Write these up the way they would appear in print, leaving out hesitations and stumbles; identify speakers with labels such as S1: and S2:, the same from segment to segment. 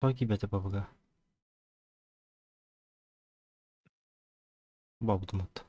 S1: Тоҕо киирбэтэ бабыга? Бобдум от.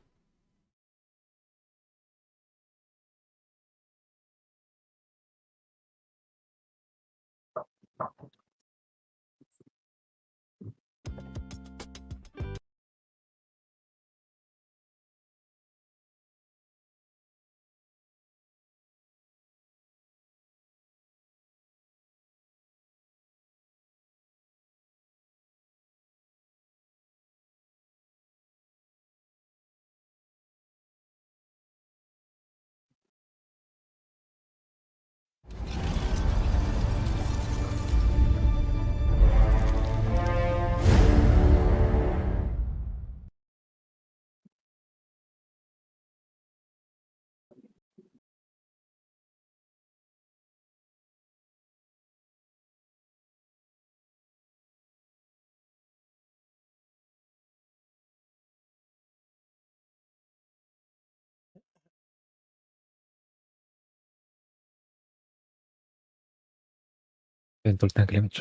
S2: Тултан кэлэмит.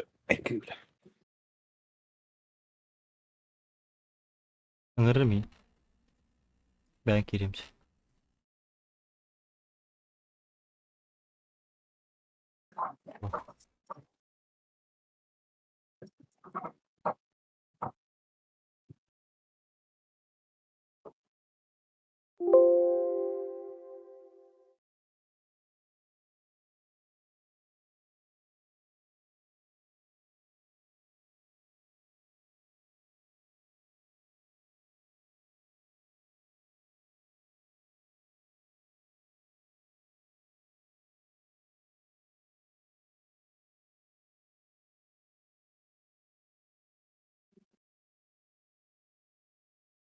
S1: Ыҥырыр мин. Бэйэн киириэм.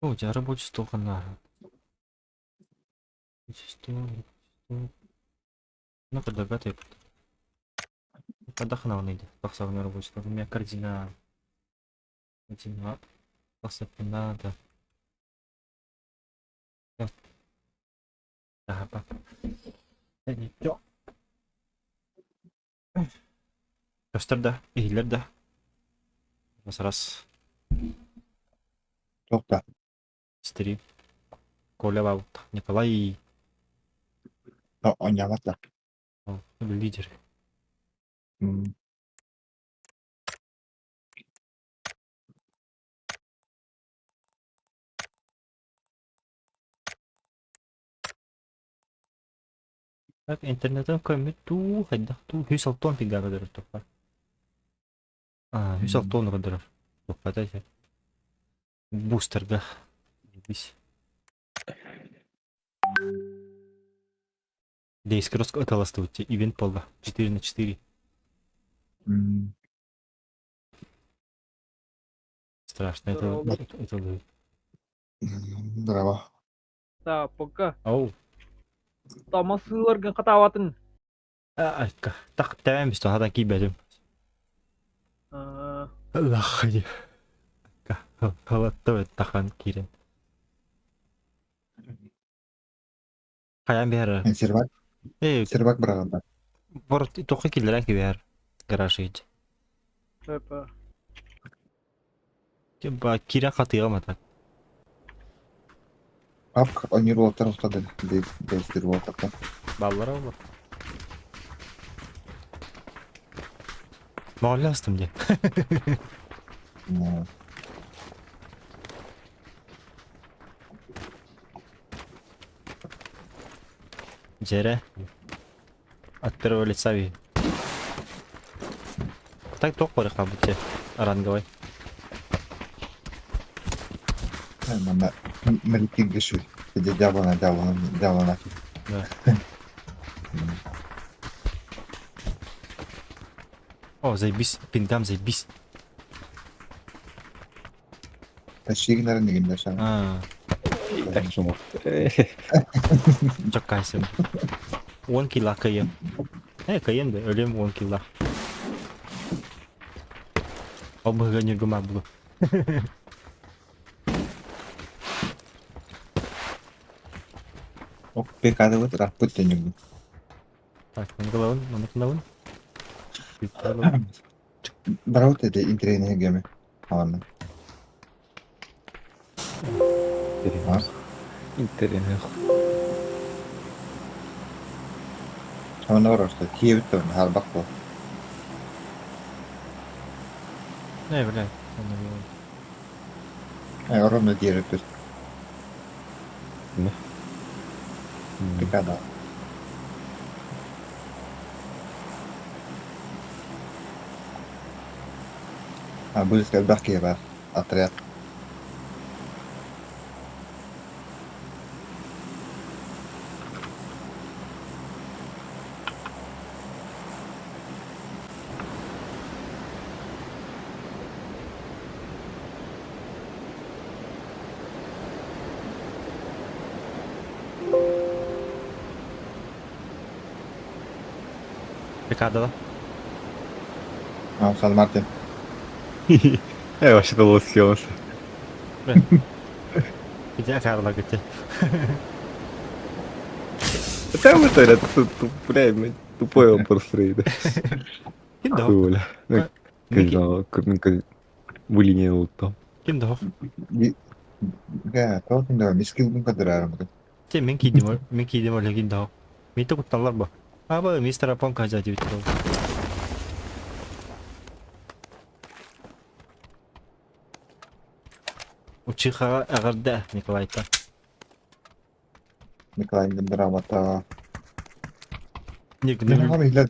S1: О, у тебя рабочий стол ханна. Рабочий стол, рабочий стол. Ну, предлагай Подохнал найди. Тахсабын рабочий стол. У меня корзина. Корзина. Тахсапына, да. Да, Көстөр да, иһиллэр да. Раз.
S2: Туох да.
S1: Стрим. Коля Ваут. Николай.
S2: Оонньообот да.
S1: О, лидер. Так, интернетин көммүт дуу, хайдах дуу, үс алтон пига көрдөрөр туппа. А, үс алтон көрдөрөр. Туппата ise. Бустерга. Бис. Дейскроск ыталастыбыт ивент буолла. 4 на 4. Страшно это это
S2: Здорово.
S3: Да, пока.
S1: Ау.
S3: Тома сыыларгын хатаабатын.
S1: Так тэбэм хата киирбэтим. Лах Халатта тахан киирэн. Хайан биһэр.
S2: Сервак. Сервак быраҕыллар.
S1: Бор тоққа киллэрэн кибиһэр гараж ич.
S3: Эпа.
S1: Ба киирэн хатыыга матак.
S2: Папка ойнуур уолаттар устады бэстир уолаттар.
S1: Баллара олор. Моҕоллоостум диэн. Дьэрэ. От первого лица ви. Так туох бары хаалбыт дьэ ранговай.
S2: Манна мэликкин үсү. Дьаблана, дьаблана, дьаблана.
S1: Да. О, заебись, пингам заебись.
S2: Почти гынарын дегенде шана.
S1: А,
S4: Так шумов.
S1: чаккайсым. 10 килла кыйым. Э, кыйым да, өлем 10 килла. Ол быһыга ньургума булу.
S2: Ок, пекадыбыт раппыт төнүгүн.
S1: Так, маны кылабын, маны кылабын. Бүттэ.
S2: Барабыт этэ интэриэһинэйгэми хаҕанна.
S4: Интэриэһинэй.
S2: Онно барар киэбит да хаалбах буол.
S1: Не, блядь.
S2: Ровно диэри түс. Пикада. А быыс элбэх киһи баар. Отряд.
S1: Рикардо.
S2: А, Сан Мартин.
S4: Я вообще-то лос съелся.
S1: Где Карла где?
S4: Хотя бы это, бля, тупой вопрос рейда.
S1: Ким да?
S4: Хуля. Были не там.
S1: Ким да?
S2: Гэ, тоҕо да мискил кадыраарым.
S1: Те мен кийдим, мен кийдим оле ким да. Мите кутталлар бу. Аба мистер Апон кажа дип тур. Учихаҕа эҕэрдэ Николайта.
S2: Николай драмата.
S1: Нигүнэ
S2: Мен иһиллэр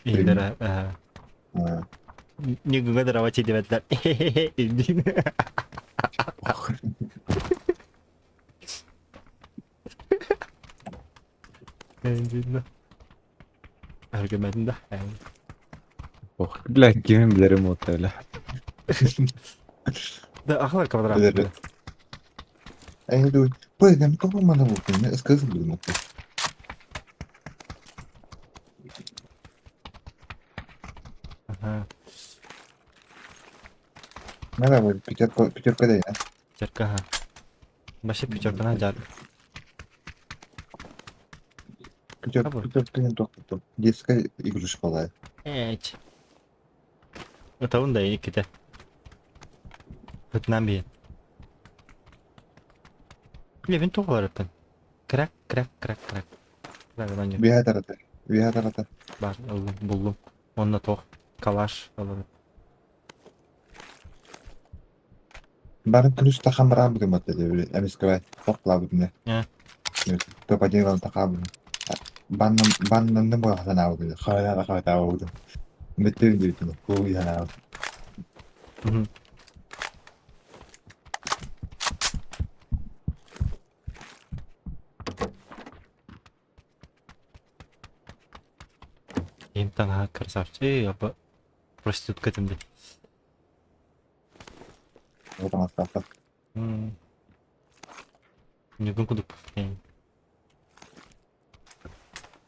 S1: иһиллэрэ Нигүнэ драма тиийдибэттэр. Индин. Индин. Аргумент да.
S4: Ох, бля, кимин билэрим уотта, бля.
S1: Да, ахлар квадрат.
S2: Эй, дуй. Пойдем, кого мы на вулкане? Скажи, блин.
S1: Ага.
S2: Надо будет пятерка, пятерка дай, да?
S1: Пятерка, ага. Вообще пятерка на жар.
S2: Пятерка, пятерка не только. Детская игрушка была.
S1: Эч. Это он да и ките. Хоть нам би. Левин тоғалар өппін. Крак, крак, крак, крак. Крак,
S2: Биһа тарата. Биһа тарата.
S1: Бар, ыллым, буллум. Онна тоқ. Калаш алыр.
S2: Барын күнүс тахан баран бүгүн бат dedi. Эмискебе тоқла бүгүн. Тока ден таха бүгүн. Баннан баннан бу хатана бүгүн. Хайда хайда бүгүн. Бүтүн бүтүн. Куй хана.
S1: Им таҥаһа красавчик, апа проститутка этим дии.
S2: Отаңастаахтар.
S1: Ньукун кудук.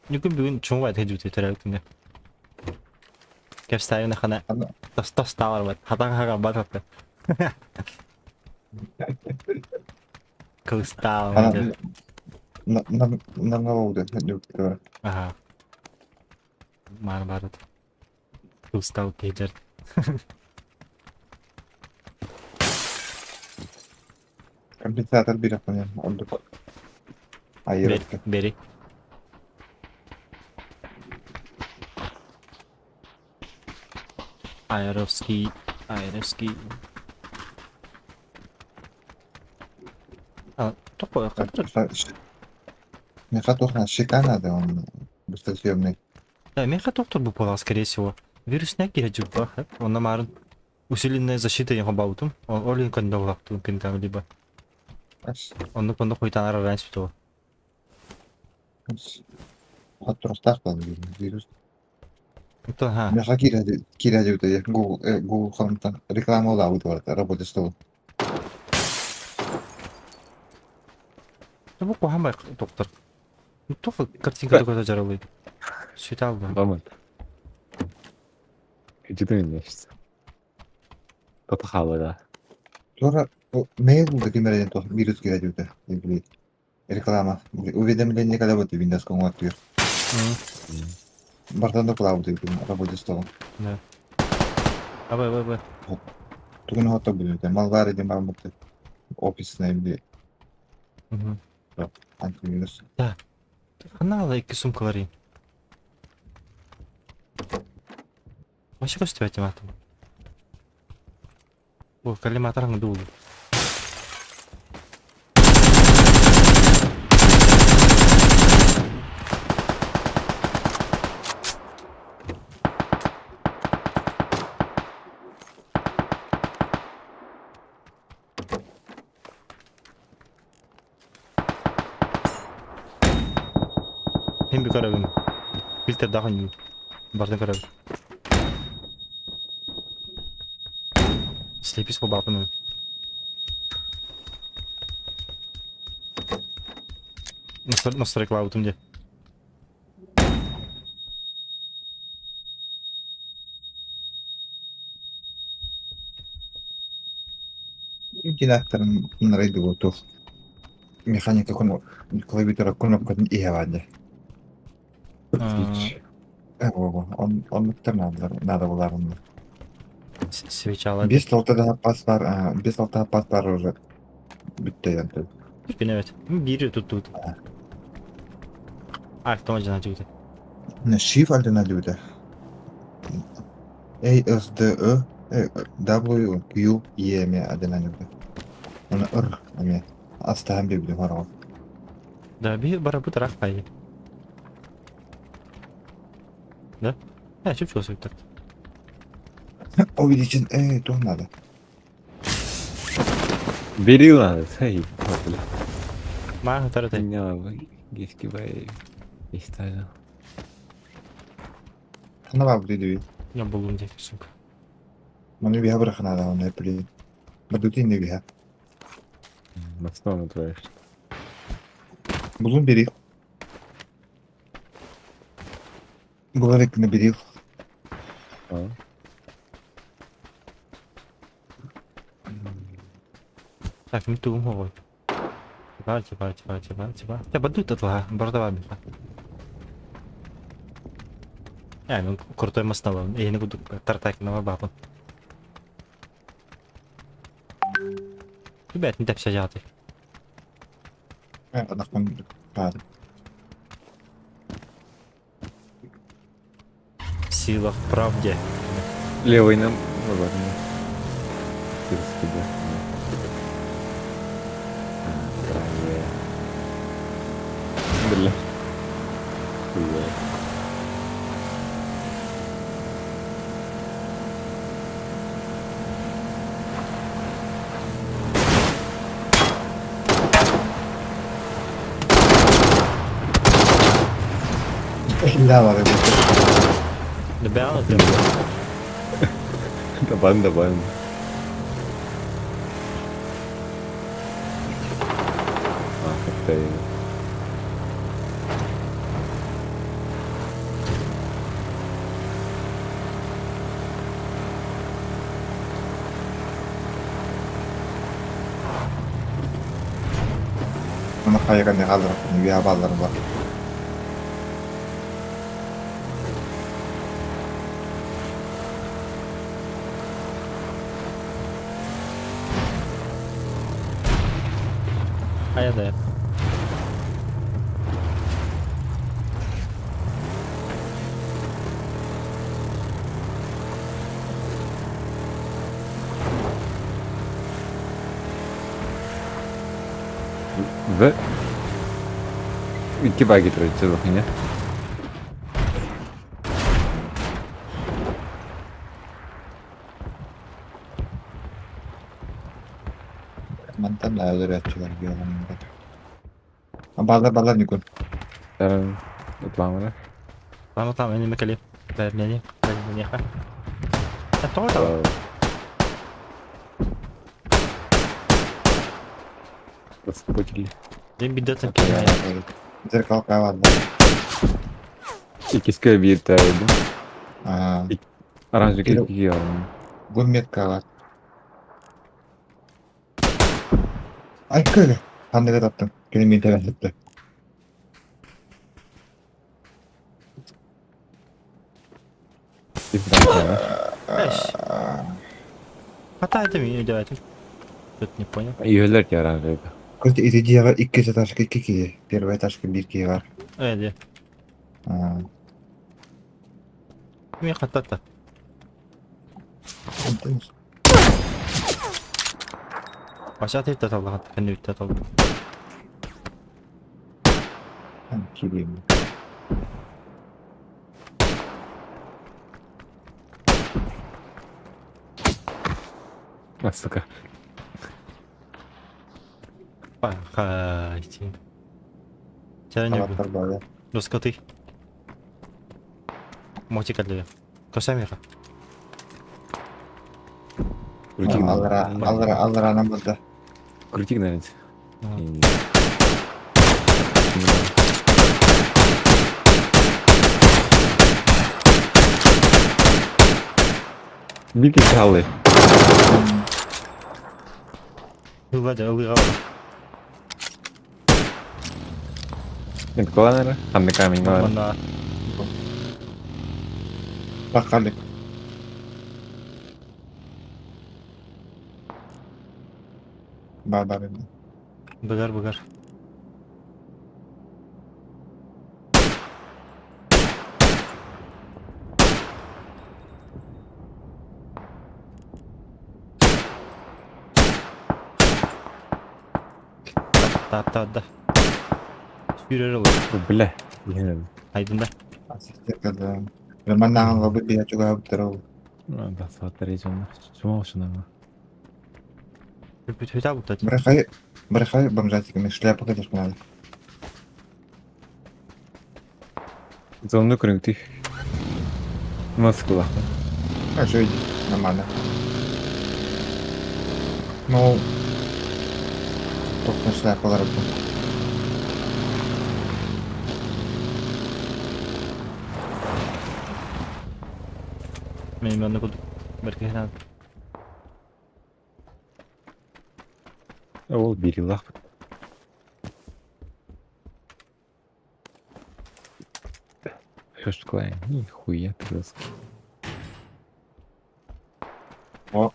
S1: Ньукун бүгүн чуҥ баайдык төрөөбүт күнэ. Кэпсээйин хана тос тос тааларбат. Хатан хагабат хатта. Кылыстаал.
S2: Намга болду.
S1: Ага. Маар барыт. Кылыстаал кейдер.
S2: Компенсатор бир ордук. Айыр.
S1: Бери. Аэровский, Аэровский. А, такое, как
S2: Меха тохна шикана да он быстросъемный.
S1: Да, меха доктор бы подал, скорее всего. Вирусная киря Он намарен. Усиленная защита я баутум. Он олин кондолакту пинтам либо. Он кондо хуйтанара раньше того.
S2: Хаттурахтаах вирус.
S1: Ага.
S2: Меха киря киря Google Google Chrome'тан реклама олаабыт барата работа стол.
S1: Бу куһаҕан доктор. Тоҕо картинка такой жаралый. Светал бы.
S4: Бамат. Где меняешься? Тото да.
S2: Туора mail да кимерен то вирус киря дьүтэ. Реклама. Уведомление когда вот Windows конготтур. Бартан да кулаабыт работа стол.
S1: Да. Абай, абай, абай.
S2: Тугун хото билбитэ. Малбар диэн барбыт офисный би антивирус.
S1: Да. Ханна икки сумкаларый? Вообще көстүбэт атым. Бу коллиматор аңды улу. Мин би көрөбүн. Фильтрдаах ойнуу. Бардын көрөбүн. Слепис буолбааппын. Настройкалаабытым дии.
S2: Дилаттарын нарайдыгы туох механика клавиатура кнопкатын иһэ баар дии. Оннуктар надо булаарынна.
S1: Свечала.
S2: Биэс алта да пас бар, биэс алта пас бар уже бүттэ янты.
S1: Түргэн эбит. Биир туттубут. Альтон жана жигите.
S2: Shift альдена диэбитэ. A S D Ö W Q E эмиэ адынан диэбитэ. Уонна R эмиэ астаһан биэрбитим хараҕым.
S1: Да, биир барабыт ыраах баайы. Да? Э, чуп-чугас ыттар.
S2: Увеличен, туох надо?
S4: Бери надо, сэй, бля.
S1: Маа хытары
S4: Меня гискибай истажа.
S2: Ханна баар дии
S1: Я буллум диэки, сука.
S2: Маны биһа быраханаада онно блин. Бадути не биһа.
S4: На твоешь.
S2: Булун бери. Булар эккини бери.
S4: А?
S1: Так, мин тугум хоҕой. Типа, типа, типа, типа, типа. Те бадут атла, бардава биха. Э, мен крутой маснала. Я не буду тартак на бабу. Ребят, не тапся жаты.
S2: Анахпын баар.
S1: Сила в правде.
S4: Левый нам... Ну ладно. Через тебя. Правее. Бля. Хуя.
S2: Illa бар
S1: Добавил это?
S4: Добавим, добавим. А, как-то...
S2: Аны хайган хаалларбын үөһэ бааллар бар.
S1: Хайа да.
S4: В. Икки баги троица хуйня.
S2: Мантан да өлөрөөччүлэр биоломмут. Баалар баалар Никон.
S4: Ытламана.
S1: Там там эни мекали. Бәрнени, бәрнени ха. А то да.
S4: Распутили.
S1: Дем бидетен кире.
S2: Зеркалка баар.
S4: Иккискэ биир тээйдим.
S2: Аа,
S4: Оранжевый
S2: Кире-
S4: киги
S2: бу метка бар. Ай көлө. Ханныга таптым. Кини мин тэбэн
S4: Иш.
S1: Эш. Хата это меня делать. Тут не понял.
S4: Үйэлэр тиэрэн
S2: Кстати, ити дьиэҕэ иккис этажка икки киһи, первый этажка биир киһи бар.
S1: Э,
S2: Аа,
S1: Мен хаттатта.
S2: онтон
S1: Баша тепте талла хатта кэннибитте талла.
S2: там кириим.
S4: А, сука.
S1: Пахайте. Чайник.
S2: Халаттар баҕа.
S1: Доскоты. Мотик для. Косамера.
S4: Крутик.
S2: Аллара, аллара, алларанан булда.
S4: Крутик, наверное. Бики халы.
S1: Ылла ылыга.
S4: Нет, куда, наверное? Там на камень, ладно.
S1: Манна.
S2: Бакалик. Бар-бар.
S1: Быгар быгар. Та та да. Сүүрэр олор.
S4: Бля. Блин.
S1: Айдында.
S2: Ассистент. Маннаҕан лабы бия чугаһабыттар ол.
S4: Да, смотри, чумал
S1: Бүт хөтә бутта.
S2: Брахай, брахай бомжатиками шляпа, конечно, надо.
S4: Зону крутых. Москва.
S2: А что иди, нормально. Ну, только шляпа рыбу.
S1: Мен манны куд. Берке
S4: Ол бирилах. Что ж такое? Нихуя ты русский.
S2: О.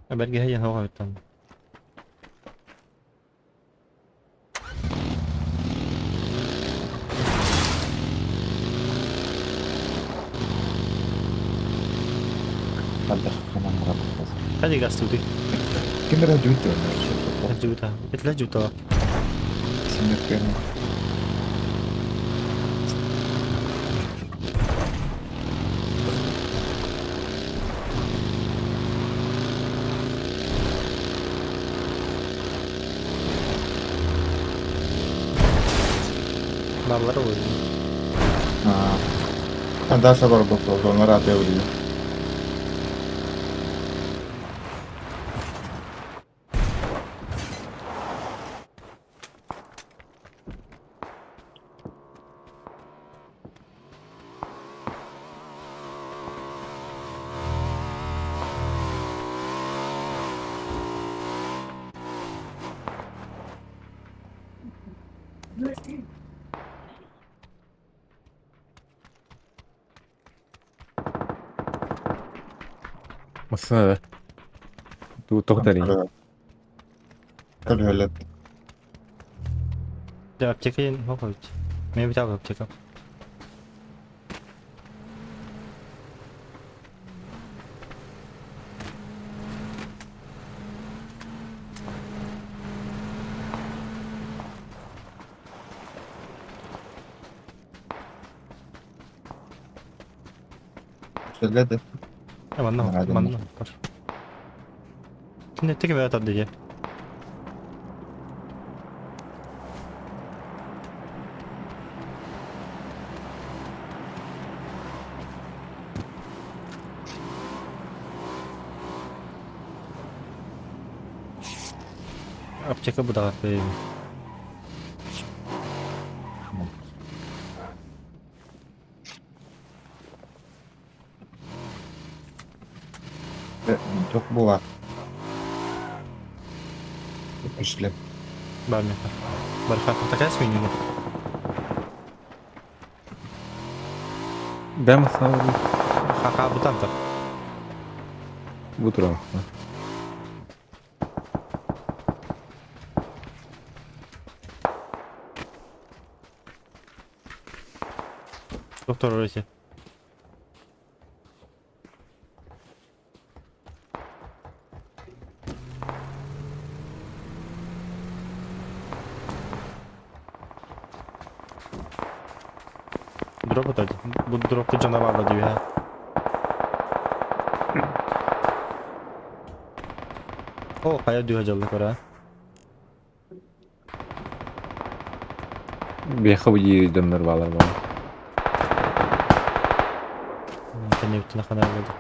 S1: Берге хәйен һава бит. Хәди газ туды.
S2: Ким бер жуйт
S1: Жута. Этле жута.
S2: Симмеркен.
S1: Баллар ой.
S2: А дальше бар был, он рад я увидел.
S4: Массына да. Ту тоқтар.
S2: Көлөлөт.
S1: Да аптека ен хоо бит. Мен бит аптека.
S2: Сөйледі.
S1: Манна
S2: Радио.
S1: манна бар. Кине теге мә тады же. Аптека бу да.
S2: Çok bu var. Үшлеп.
S1: Бар мен. Бар хат такая сменила.
S4: Бэм саҕалыы.
S1: Хахаабытан тар.
S4: Бу туран.
S1: Доктор Ороси. Дроп отойду. Бу дропты дьоно баалла дии О, хайа дүүһэ дьалла көрө.
S4: Биэхэ бу дии дьоннор баалар буолан.
S1: Кэннибиттэн ханааллады.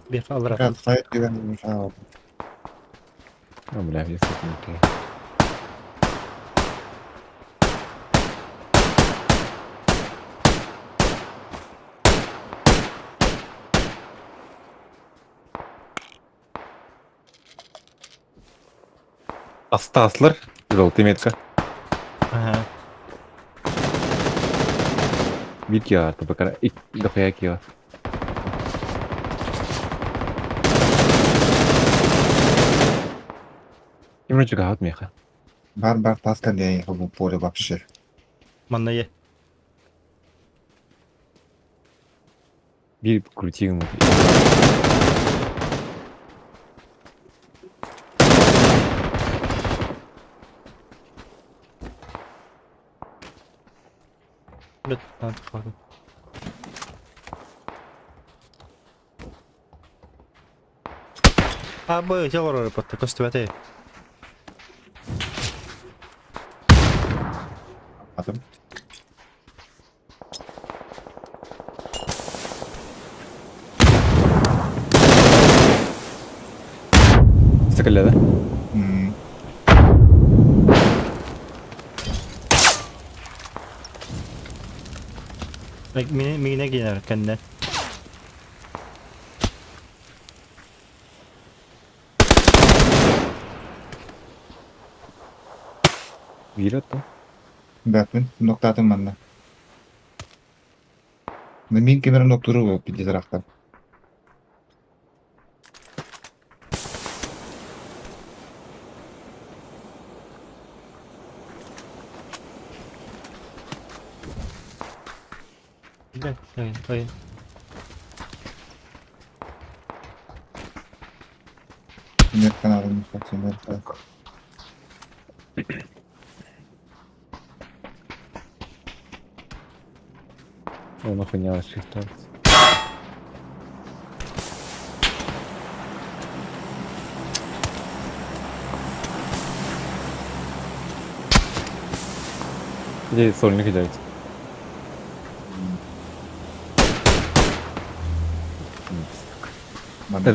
S1: Биэхэ аллара.
S2: Хайа түгэн хаалбыт.
S4: А, бля, я не Астааслар, желтый метка.
S1: Ага.
S4: Биир киһи тупа дохуя киһи. Ким чугаһаат миэхэ?
S2: Бар бар таска диэн бу поле вообще.
S1: Манна е.
S4: Биир крутигым.
S1: Бет, надо Абы, олорор потта көстүбэтэй.
S2: Атым.
S4: Сыкалля, да?
S2: М.
S1: Мине генер кэннэ.
S4: Биир отто.
S2: Бэппин, ноктаатым манна. Мин кемер ноктуру пиздец арахтар.
S1: Ой, ой.
S2: Мер каналын мер.
S4: О, нахуй не осталось. Где сольник делать?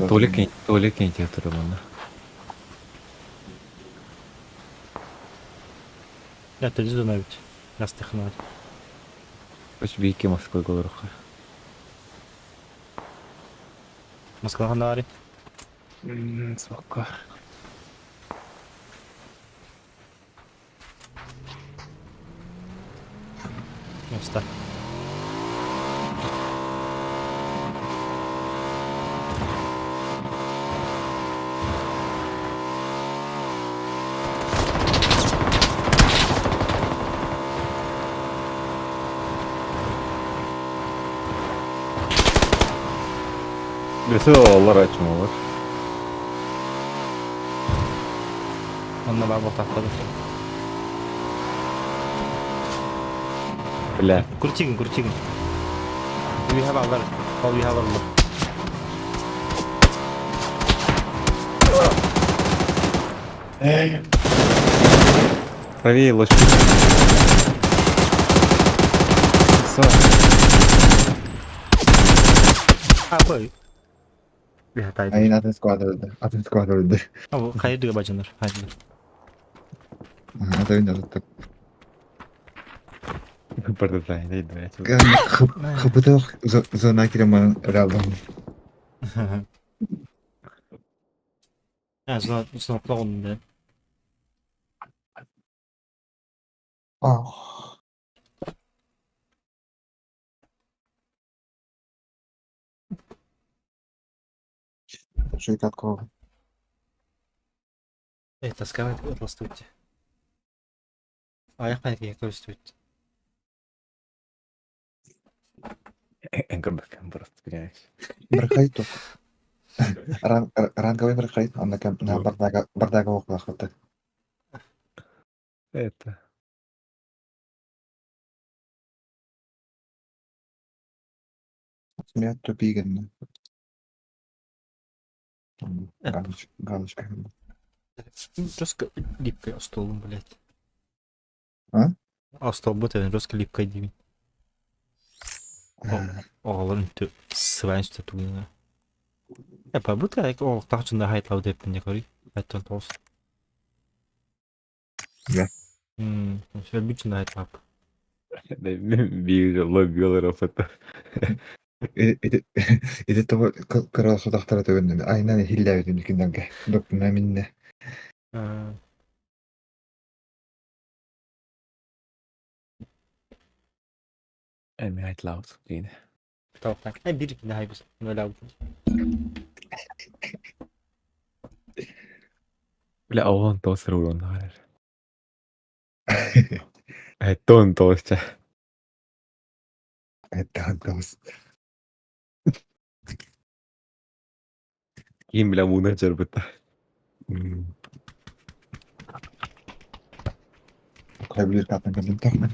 S4: Туалет туалет киньте турмана.
S1: Я ты донавить. Астыхнать.
S4: Хоч бийки Москвы голоруха.
S1: Москва ханари.
S4: Сука.
S1: Оста.
S4: Бесе олар ачым олар.
S1: Онна бар болтақтады.
S4: Бля.
S1: Крутигин, крутигин. We have алар. Ол we have алар.
S2: Эй,
S4: Правее ложку. Всё.
S1: А, бой. We have
S2: Айын атын склад өлді. Атын склад өлді.
S1: Ол хайдыга бажанар. Хайдыга.
S2: Ага, это видно, так.
S4: Бардатайный, блядь.
S2: Хапытах зона киреман рабам.
S1: А, зона да.
S2: Ах. Шейкаткова.
S1: Эй, таскавать отластуйте. А я паники көрүстүбүт.
S4: Энгербек просто, понимаешь.
S2: Мырхай тух. Ранговый мырхай, онна кем на бардага бардага оклахыты.
S4: Это.
S2: Смея тупигин. Галочка.
S1: Жестко липкой столом, блядь.
S2: А?
S1: А стол это жестко липкой дивин. Оҕолор үнтү сыбаан үстэ тугуна. Э, побытка ол тахчында хайтлау деп не көрүй. Айттан тоғыз.
S2: Я.
S1: Өлбүт хайтлап.
S4: Биир лоббиолоров это.
S2: Ити того кырал сотахтара төгөннө. Айнан хилләбитин киндәнге. Доктор минне.
S4: Эми хайтлаут дейн.
S1: Тоқтан. Э, бир кине хайбыз. Нөләу.
S4: Бля, оон тоос рулон харар. Тон тоос ча.
S2: Это тоос.
S4: Ким бля муна жарбыта.
S2: Кайбилер каттан кэлин тахман.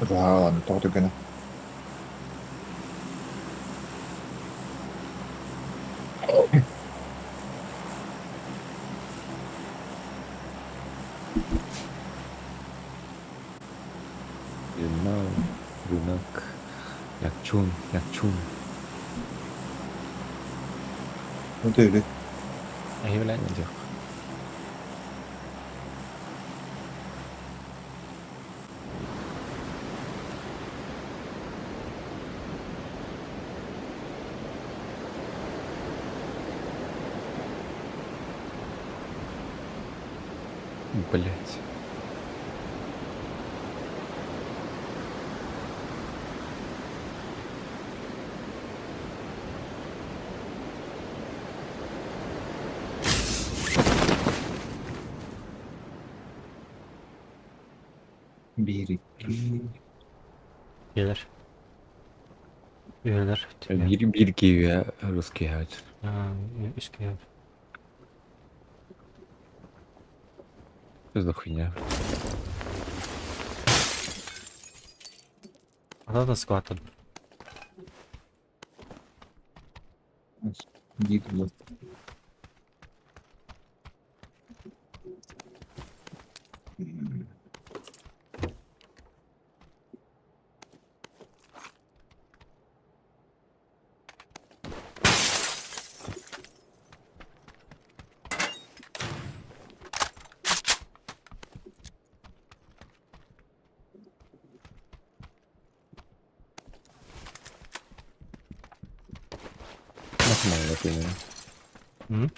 S2: Ладно, тоҕо гына.
S4: Юнау, юнак, якчун, якчун.
S2: Ну ты
S1: Әй, блядь.
S4: Жок. Блять.
S2: Бири.
S1: Gelir. Üyeler.
S4: Bir bir киви русский хачыр.
S1: Үскә.
S4: Что за хуйня?
S1: Ата да склад.
S2: Дигло.
S4: Нахмайлы хуйня.
S1: М?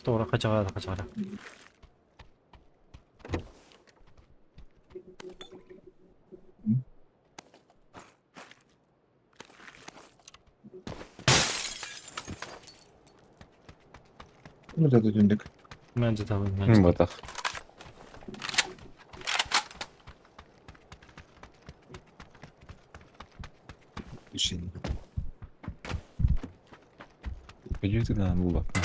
S1: Туора хачаҕара хачаҕара.
S2: Ну да түндүк.
S1: Мен жатабын, мен
S4: Батах.
S2: Düşün.
S4: Көдьүүтү булбакка.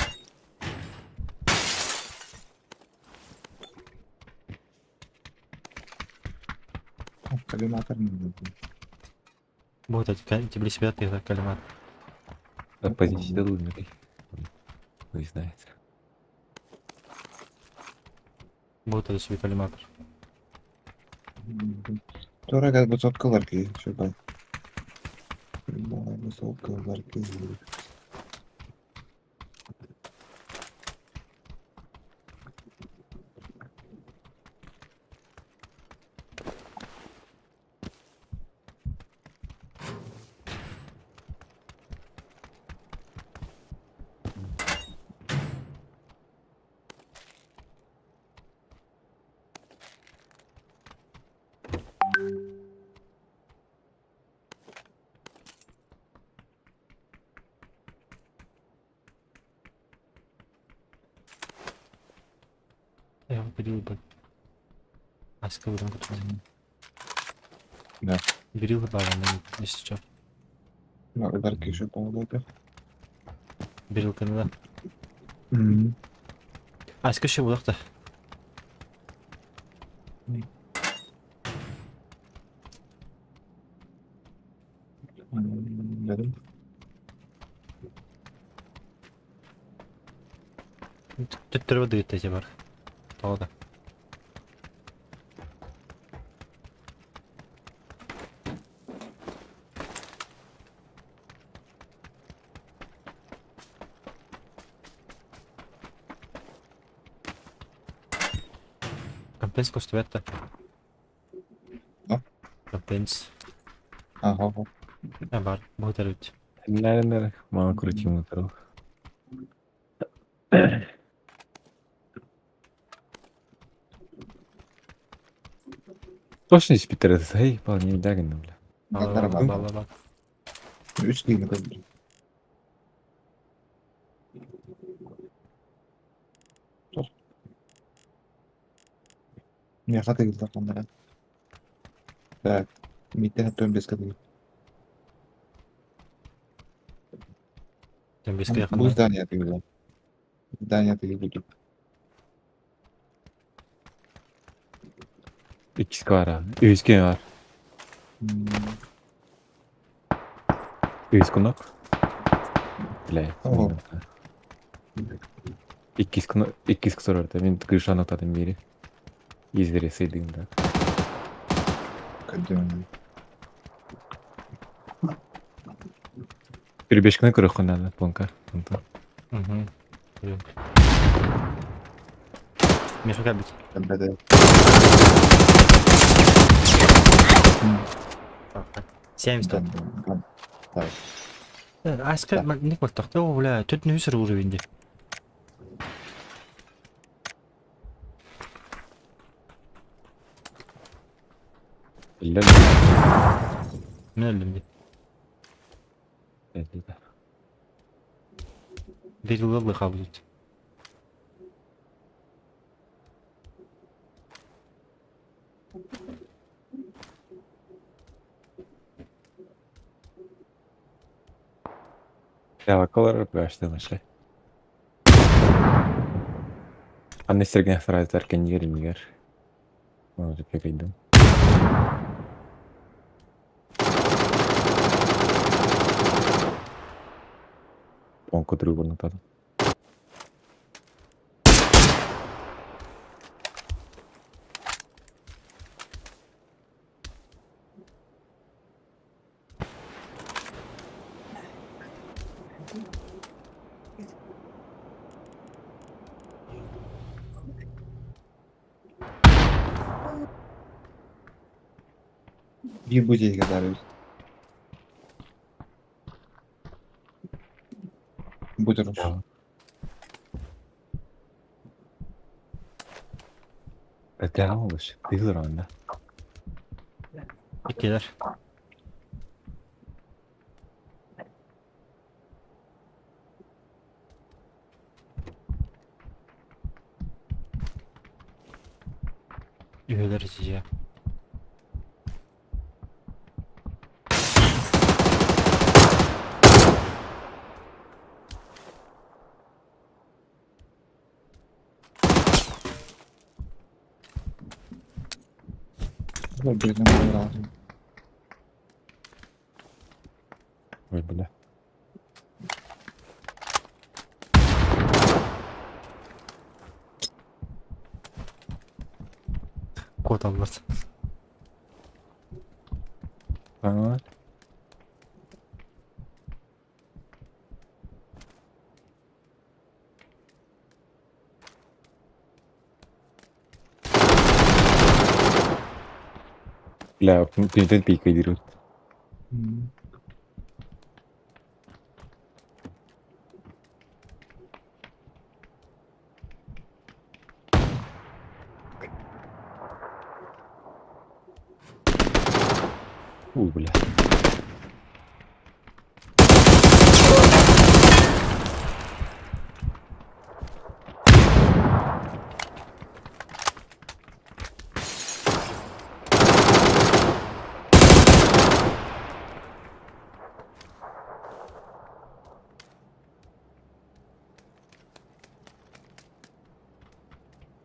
S2: Коллиматор не
S1: Вот эти себя ты коллиматор.
S4: Позиция дадут, Хуй знает.
S1: Вот это себе коллиматор.
S2: Тура газ высоткалар ки, шубай. Высоткалар ки.
S1: Я бери бы. Аска выдам готов.
S2: Да.
S1: Бери добавлен, если что.
S2: Ну, ударки еще помогут.
S1: Берилканы да. Аска еще булак-то.
S2: Dedim.
S1: Төттөрө дыгытта бар. Тоҕо да. Компенс костубетта.
S2: Да?
S1: Компенс.
S2: Ага.
S1: А бар, бу терүт.
S4: Наверное, мало крутим утро. Точно из Питера, эй, вполне не бля.
S1: Бала бала бала.
S2: Үч кийин көндү. Не хата килде кандара. Так, митте хаттан беске дигил.
S1: Тем беске
S2: Бу
S1: якында.
S2: здание тигил. Здание тигил бу.
S4: Иккис бар, үске бар. Үс кунок. Бля.
S2: Ого.
S4: Иккис кунок, иккис ксорорда. Мен крышаны атадым бири. Извере сыйдым да.
S2: Көндүм.
S4: Бир беш күнө көрөккөн планка.
S1: Угу. Миша кабит.
S2: Беде.
S1: 70. Аска ник болтох. О, бля, тут не үсөр уровень.
S4: Бля.
S1: Мен өлдүм. Бир жыл кабыл.
S4: Колор башты нашли. Анны сергне сразу кенигер нигер. Может, пекайдым. Понко другу натаду.
S2: Bir bu kadar. Бу турur.
S4: Öteğe olur. Değil onda.
S1: Иккилэр. Үһүлэр дьиэ.
S2: Birine lazım.
S4: Ой, бля.
S1: Куоталлар.
S4: Ага. Бля, пинтен пикай дерут. Ой, бля.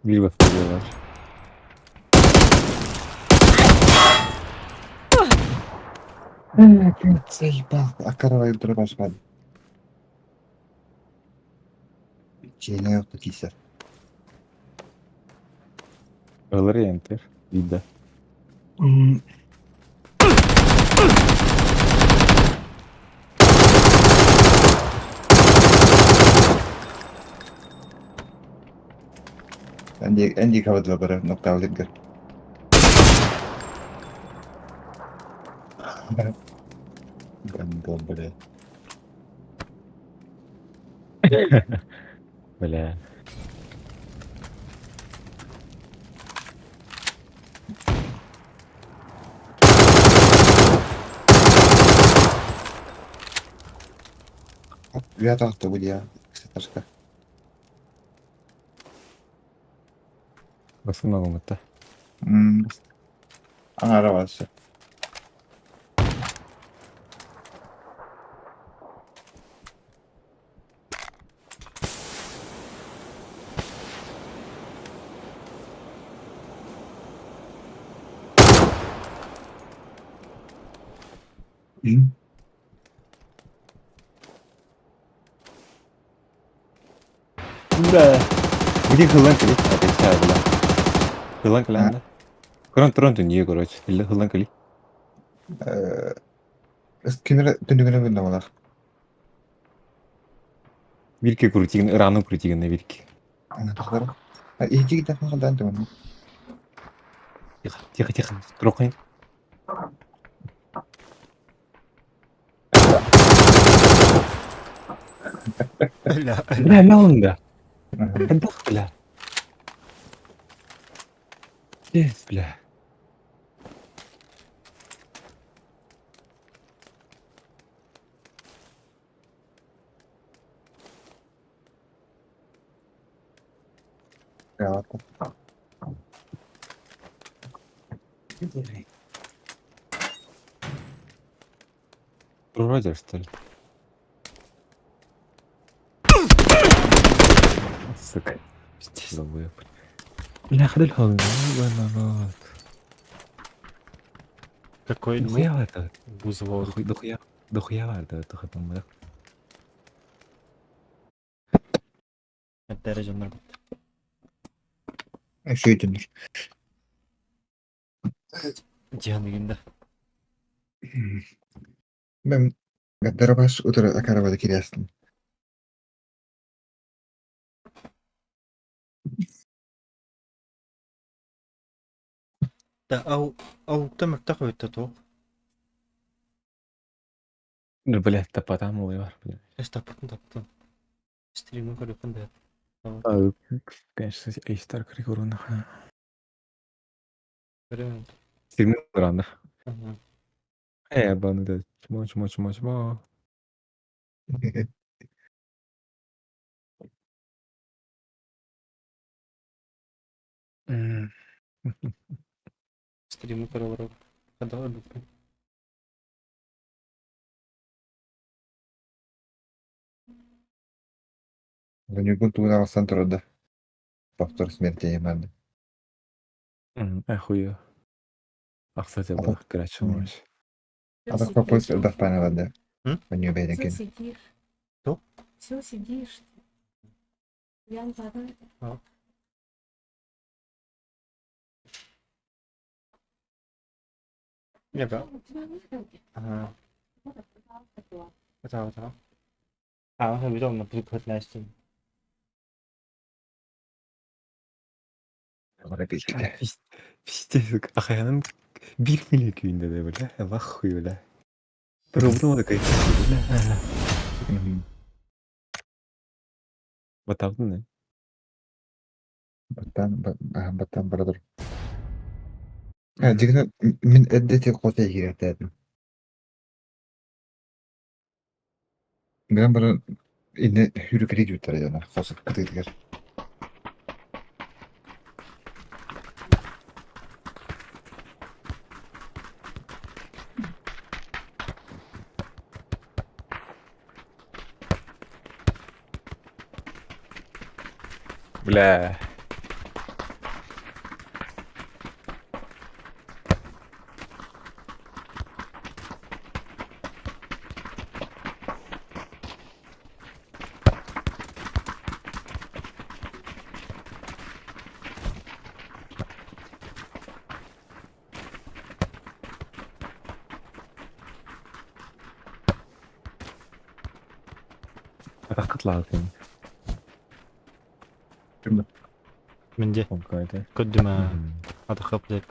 S4: Bir bakıyorlar.
S2: Заебал. А корова дробаш баар. Чейне yoktu кисер.
S4: Alır enter. Bir de.
S2: Энди кабадыла бары ноктаулыгар. Гандон, бля.
S4: Бля.
S2: Я так-то буду я. Кстати,
S4: Nasıl malumatta?
S2: Аңара барсы.
S4: Бля. Где хылан кали? Отвечаю, бля. Хылан кали анда. Крон трон не, короче. Хылан кали.
S2: Кемер түнүгүнө күндө болар.
S4: Вирки крутигин, рану крутигин на вирки.
S2: Ана Иһи китә хадан түгөн.
S4: Тихо, тихо, тихо. Трохай.
S1: Бля.
S4: Бля, лаунда. Хандах, бля. Yes, бля. Вроде, что ли? Сука.
S1: Пиздец.
S4: Забыл. Бля, ходил народ.
S1: Какой
S4: Дохуя это?
S1: Бузова.
S4: Дохуя, дохуя это, дохуя.
S1: Дәрәҗәмнәр.
S2: Шөйтүнүр.
S1: Диан дигәндә.
S2: Мен дробаш утыра акарабада кирястым.
S1: Да, ау ау тамыр тақ өтті тоқ.
S4: Ну, блядь, тапатам бар, блядь.
S1: Эс тапатын таптым. Стримін көріп да.
S4: Конечно, Эйстар Григорьевна.
S1: Көрүҥ.
S4: Сигнал ранно. Ебаный, чмо, чмо, чмо, чмо.
S1: Стримы көрө Хада өлбүппүн.
S2: Ньургун тугун аҕалсан турар да. Повтор смерти манна.
S4: Охуя. А, кстати,
S2: А
S4: было горячо.
S2: А так попозже элбэх да.
S1: М?
S2: Маньё
S5: Все
S2: бэйдекен.
S5: сидишь.
S1: Кто?
S5: Все сидишь. Я вода.
S1: Яга.
S5: У тебя выходи.
S1: Ага. Готово, готово. А, он видел на прикладности.
S4: Пиздец, ахаянын бир миле күйүндө да, бля, нахуй, бля. Пробудом такой, бля. Батабын, не?
S2: Баттан баттан барадыр. Дигне мин эддети коте киретедим. Гран бара инне хүрүкери жүттер жана хосуп кытыгар.
S4: Бля. Атаққытлаатын.
S1: Менде
S4: Онкайды.
S1: көдүмэ атахап деп.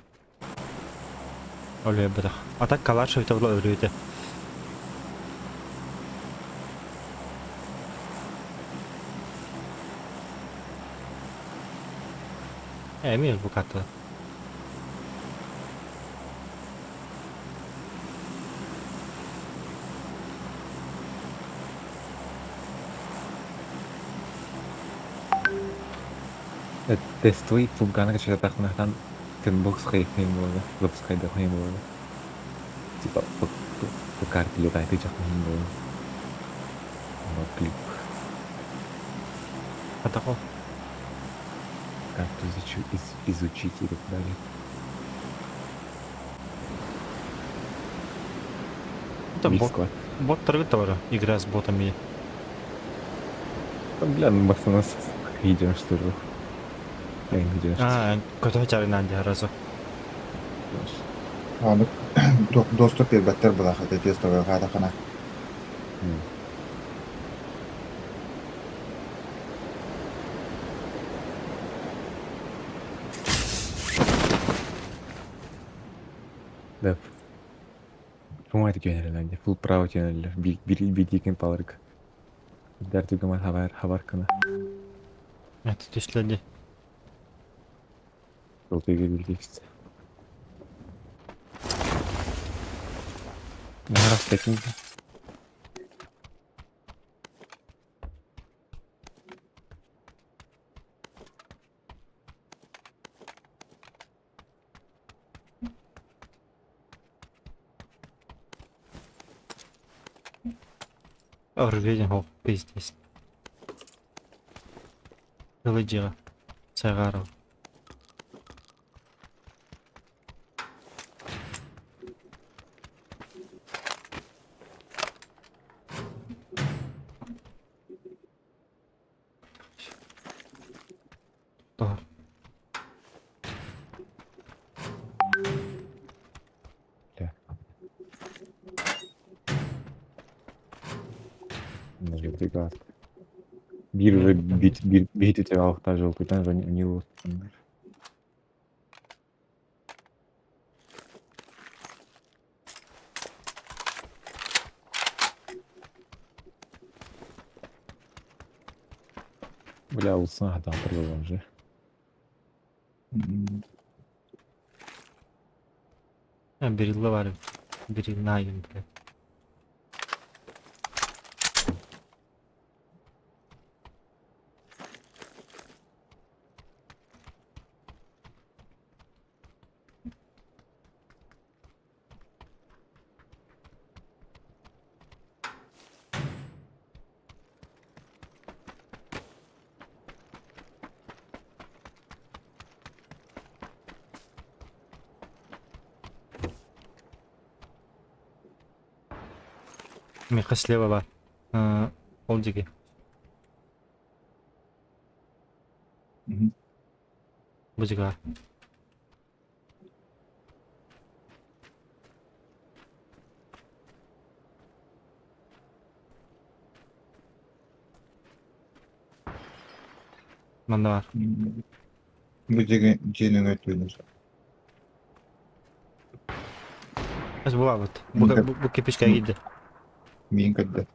S1: Оле бадах. Атак калаш өтө өрүтэ. Эмир бу ката.
S4: Тестовый фулгана качатахнахтан тенбокс хайхин болы, лапс хайдахин болы. Типа по, по, по карте летает и чахнин болы. Но клип.
S1: Атако.
S4: Карту изучить и так далее.
S1: Это бот,
S4: Бискват.
S1: бот торгует Игра с ботами.
S4: Там, бля, ну у нас идем, что ли. Я не идем, что
S1: А, көтө чарынан разы.
S2: Аны доступ бербеттер була хата тестовый хата хана.
S4: Да. По-моему, это Фул право тюнель. Бир паларк. Дәртүгімат хабар хабаркана.
S1: Это түшләде.
S4: Жолтыга билдикс. Раз таким.
S1: Орведен хоп, пиздец. Кылыдьыга. Сайгаров. Тор.
S4: Желтый глаз. Бир уже бит бир бит у тебя алта желтый, там же не вот. Бля, улсына там продолжим же.
S1: Берилла баар эбит. Берилла айым, блядь. Миэхэ слева баар. Э, ол диэки. Бу диэки баар. Манна баар.
S2: Бу дьиҥэ дьиэ нөҥүө өттүгүнэн.
S1: Сейчас булабыт. Бу, бу, бу кирпичкэ киирдэ.
S2: Миин көрдө.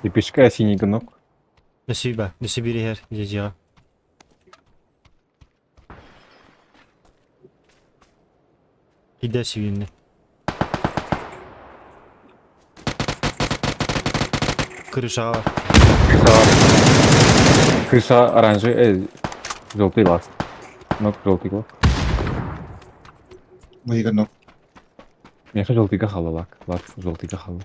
S4: Кирпичка синий гнок.
S1: Спасибо. До Сибири иһэр дьиэҕэ. Киирдэ сибииннэ. Крышаҕа бар.
S4: Крыша. Крыша оранжевый, желтый глаз. Ног желтый глаз.
S2: Быйыгы ног.
S4: Миэхэ желтыйга хаалла лак. Лак желтыйга хаалла.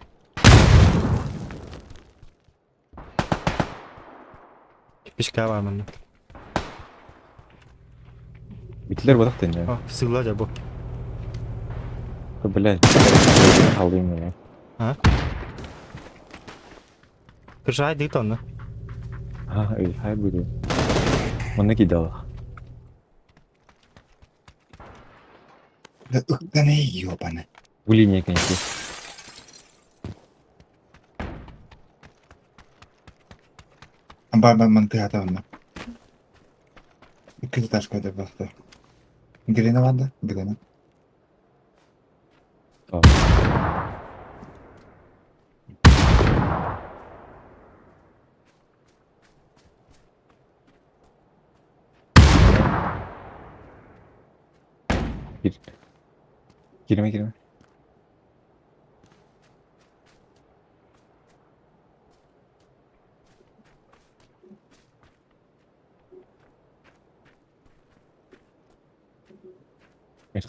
S1: Кирпичка баар манна.
S4: Битилер бодох тэннэ.
S1: О, сыла дьэ бу.
S4: Блядь, хаалдым меня.
S1: А? Крыша дит онно.
S4: А, эй, хай буду. Манна кидала.
S2: Да ыктан эй, ёбана.
S4: Бу линия конечно.
S2: Бар бар мантыата онно. Икки этажка да баста. Грена барда, Грена.
S4: Gir. Girme girme.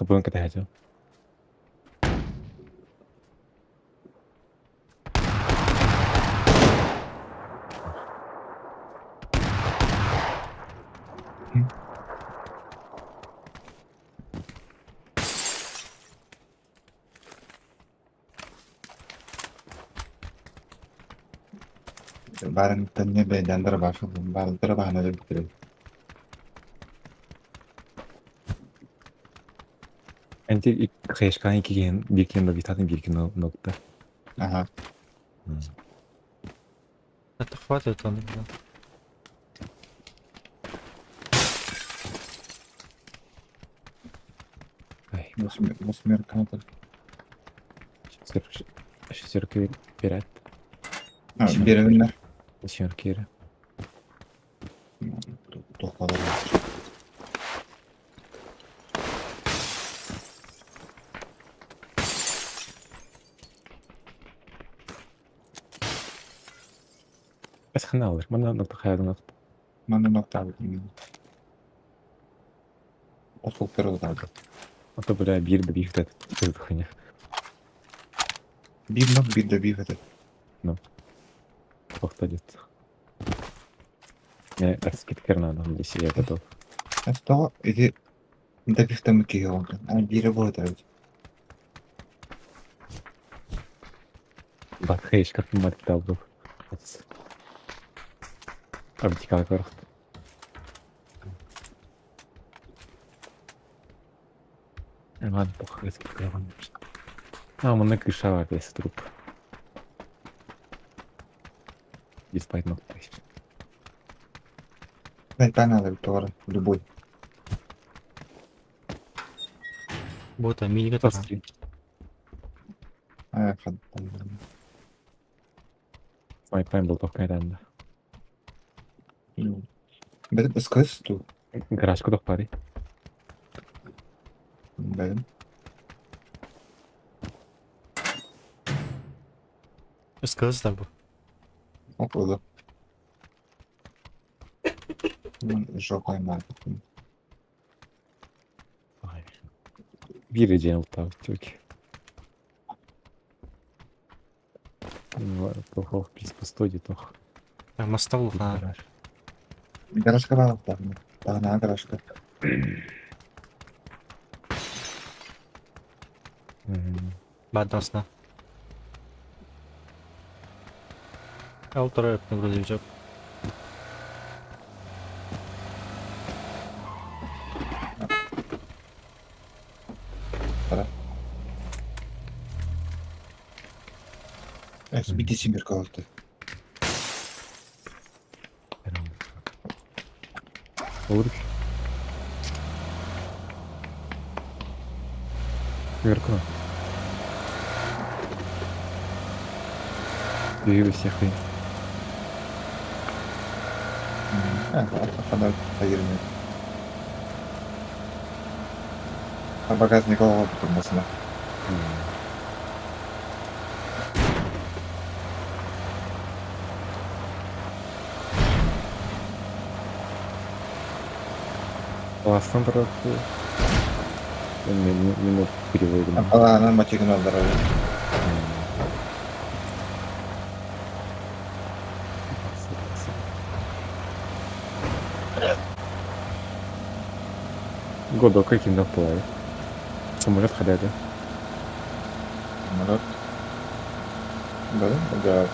S4: Мин кэтэһээччи.
S2: Барын тэннэ бэйдандара баша барытара баһана бүттүрэ.
S4: Энти хэшкан икки бир кило витатын бир кило нокта.
S2: Ага.
S1: Это хватит он. Да.
S4: Ай,
S2: Восьмерка.
S4: Шестерка пират.
S2: А, беревиннер.
S4: Восьмерка.
S2: Тохпалар.
S4: Бэс ханаалар. Манна нокта хайадын нокта.
S2: Манна нокта бит. Осколктар оларды.
S4: Ото бля бир да бих тет хуйня.
S2: Бир нок, бир да бих это.
S4: Охтодит. Мне раскидкер надо, здесь я готов.
S2: А что? Иди добив там киһи А бире будет.
S4: Бат хэшка мат китабы. Абдикал көрөхт. Ладно, похуй, раскидка А, манна крыша бар весь труп. Диспайт нокта.
S2: Дай надо товар любой.
S1: Бота, минига тара.
S4: Тострин.
S2: А,
S4: Май прайм был только ранда.
S2: Бет скыс ту.
S4: Гаражка тохпарый.
S2: Бэйим.
S1: Ыскылыстар бу.
S2: Оп, Жопа мать.
S4: Биир дьиэн ылтаабыт чүөк. Плохо, пусть тох.
S1: Мастал улахан.
S4: Гараж.
S2: Гаражка баалыктаах. Таһынаа гаражка.
S1: Баадасна. Ол турар грузовичок.
S2: Бити симир калты.
S4: Olur. Веркуна. Двигай всех и.
S2: Ханар hayırını. Багажник алып турмасына.
S4: Классно брат. Минут переводим.
S2: Алаанан мачыгын алдарабы.
S4: Годок каким доплавит. Самолет ходят, да?
S2: Самолет. Да, да.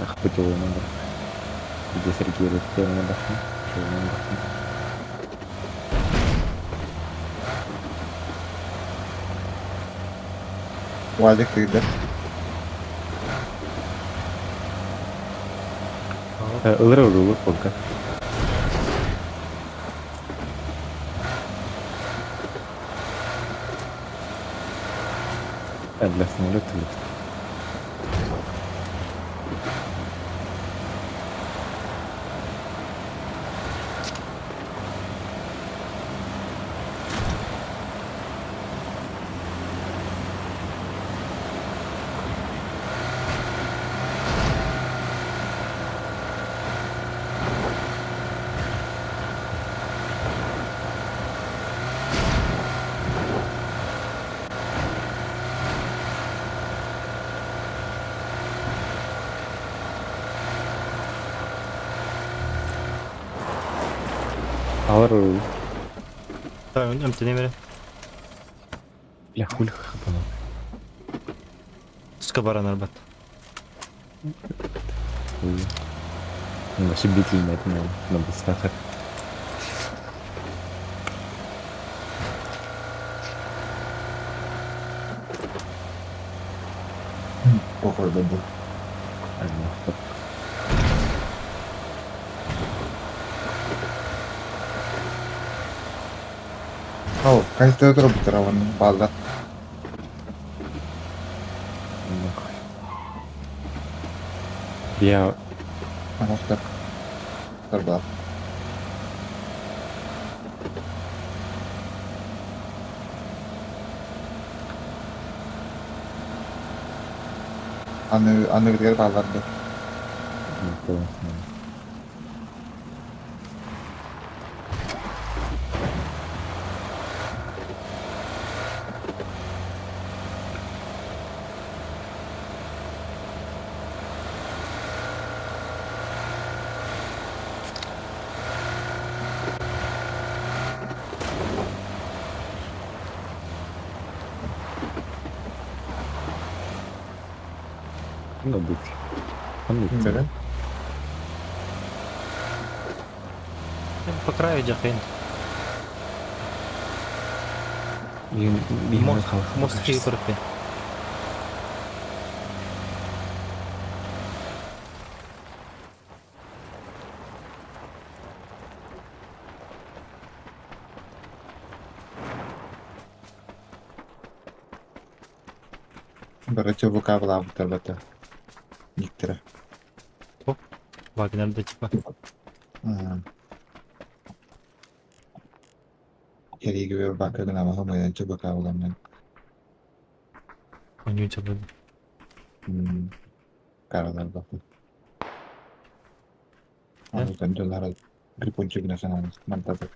S4: Ах, путевой номер. Где Сергей Рыхтел на башне?
S2: Валик тыгда.
S4: Ылыр ылыр полка. Для самолета люкс. Алар ылыр.
S1: Эмтене
S4: Бля, хули хапанул.
S1: Туска баран арбат.
S4: Вообще бить на это на бустахах.
S2: Похуй был. Ау, кайсы туруп туравын балда.
S4: Я
S2: Ага, Тарба. Аны аны гер балларды.
S4: Ну, быть. Он
S2: Бere.
S1: По краю дяхин. Мост киви көрөппүн.
S2: Бары чубукаабылаабыттар бата. Никтэрэ.
S1: Вагнер да типа.
S2: Кэриигэ бакка гына хомуйан чубукаабыламмын.
S1: Онньуу чабын.
S2: Каралар бакы. Аны дьоннор гриппончик гына санаан мантата.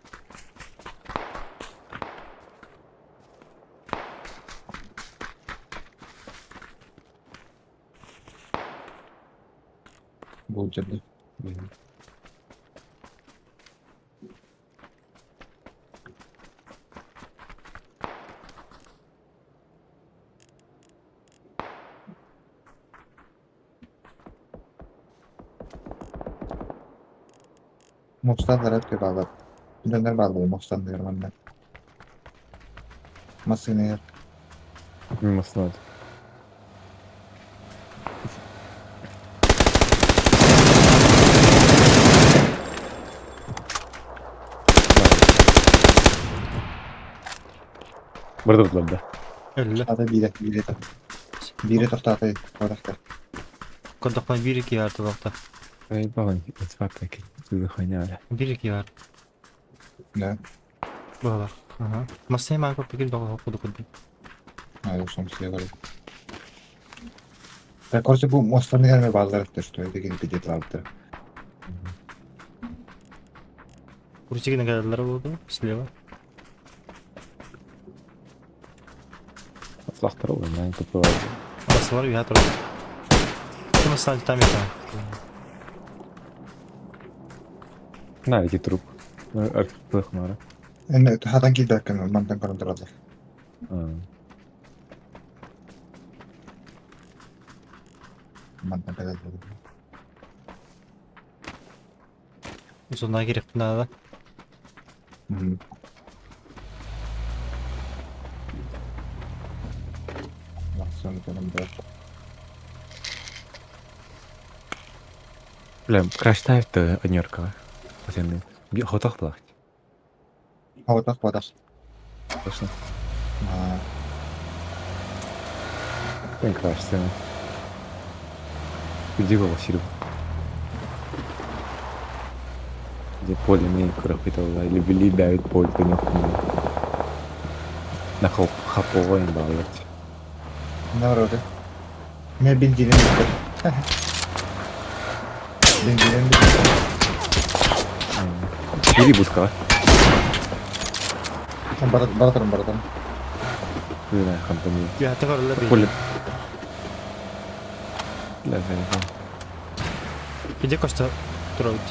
S2: Булдьарды. Мустан эпке баалар. Дьоннор бааллар мустан манна. Массыына
S4: Массыына. Барды бутла
S1: Өллө.
S2: Ата биирэ биирэ биирэ тохтоото бодахта.
S1: Көрдөхпүнэ биир икки бар тулахта.
S4: Заебал, инфаркт ты хуйня.
S1: Биир икки бар.
S2: Да.
S1: Быһалар. Ага. Массыына маа көппүкүн тоҕо куду курдук.
S2: А, сам себе говорю. Так, короче, бу мостаны кәрмә баллар что это кини пидет лабыттар.
S1: Курчигин гадалар болду слева.
S4: Флахтар ойнайын тупо.
S1: Арасылар үйә турар. Ким стал там это?
S4: На, эти труп. Артық мара.
S2: Эми хатан килбәккин мантан көрөн тураллар. Мантан кэлэр.
S1: Зона керек надо.
S2: Массыына көрөн турар.
S4: Бля, краштайт однерка. Хотя хотах плахть.
S2: Хаватах бодах.
S4: Точно.
S2: А,
S4: Мен краш сцена. Где его сиру? Где поле мне крахитала, или вели давит поле, ты не На хоп, хаповой баллать.
S2: Народы. Мен бензиним битти. Бензиним битти.
S4: Бери будка.
S2: Бара баратарым баратарым.
S4: Не знаю, компания.
S1: Үйә төгөрлөр бир.
S4: Поле. Бля, заебал.
S1: Где кошта турабыт.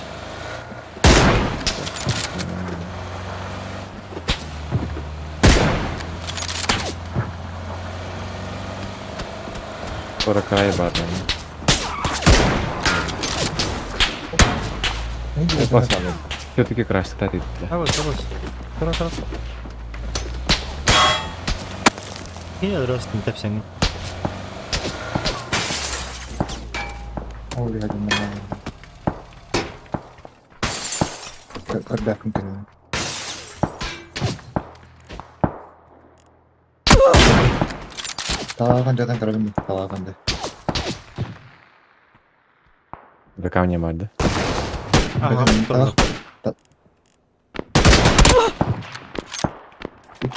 S4: Скоро край бар, Все-таки краш, кстати, бля.
S1: А вот, вот. Тура, тура. Кини ростын тепсең.
S2: Ой, я думаю. Көрбәккин кенен. Талаган жадан көрөдүм, талаганды.
S4: До камня мать, да?
S1: Ага, тура.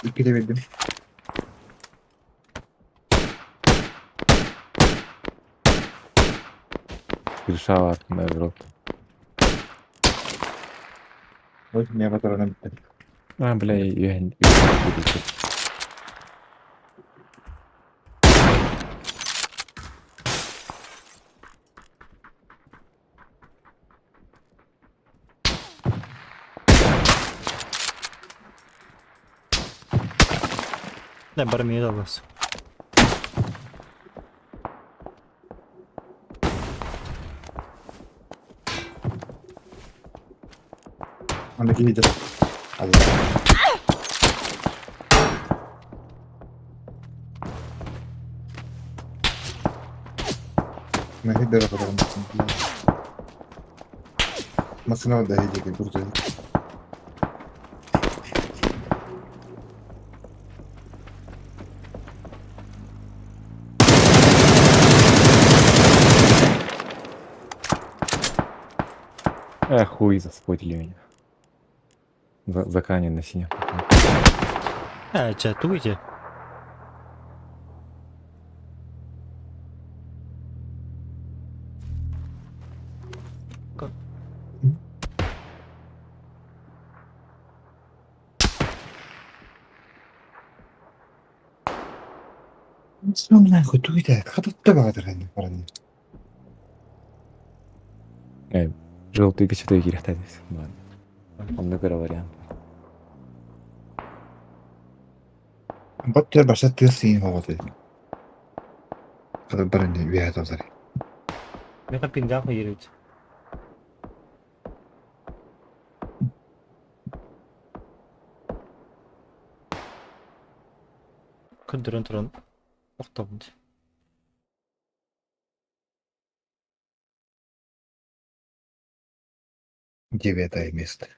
S2: Икките бердим.
S4: Решала на рот.
S2: Ой, мен батараным битти.
S4: А, бля, я не
S1: Не бар мии алас.
S2: Аны кийди. Алла. Мен хиддер батарым. Масына да хиддер бурду.
S4: Эх, хуй заспойлили меня. За на синих.
S1: Ээ, чэ, тугуй дии?
S2: Нахуй тугуй хататта баҕатар баран.
S4: Желтый кычытай киирехтээдис. Онно көрө вариант.
S2: Бот төр баша тыас сиин хоҕотой. Хата баран үөһэ тосар.
S1: Миэхэ пингаах иирбит. Көрдөрөн туран охтобун дии.
S2: Девятое место.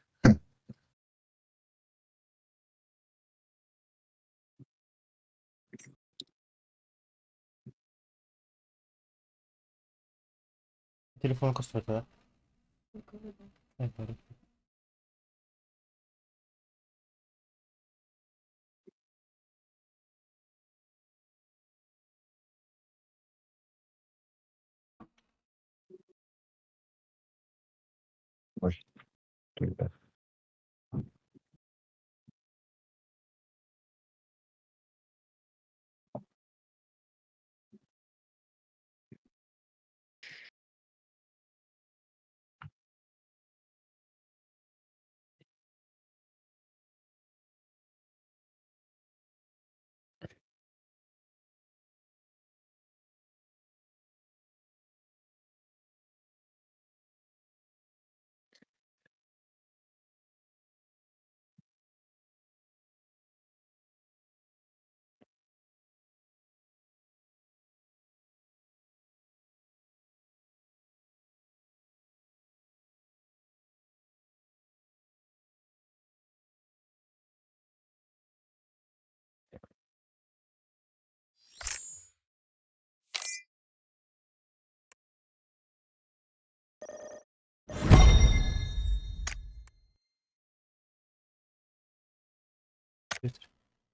S1: Телефон костуота да?
S5: У кого да.
S1: Э, бары.
S2: Ой. Туйда.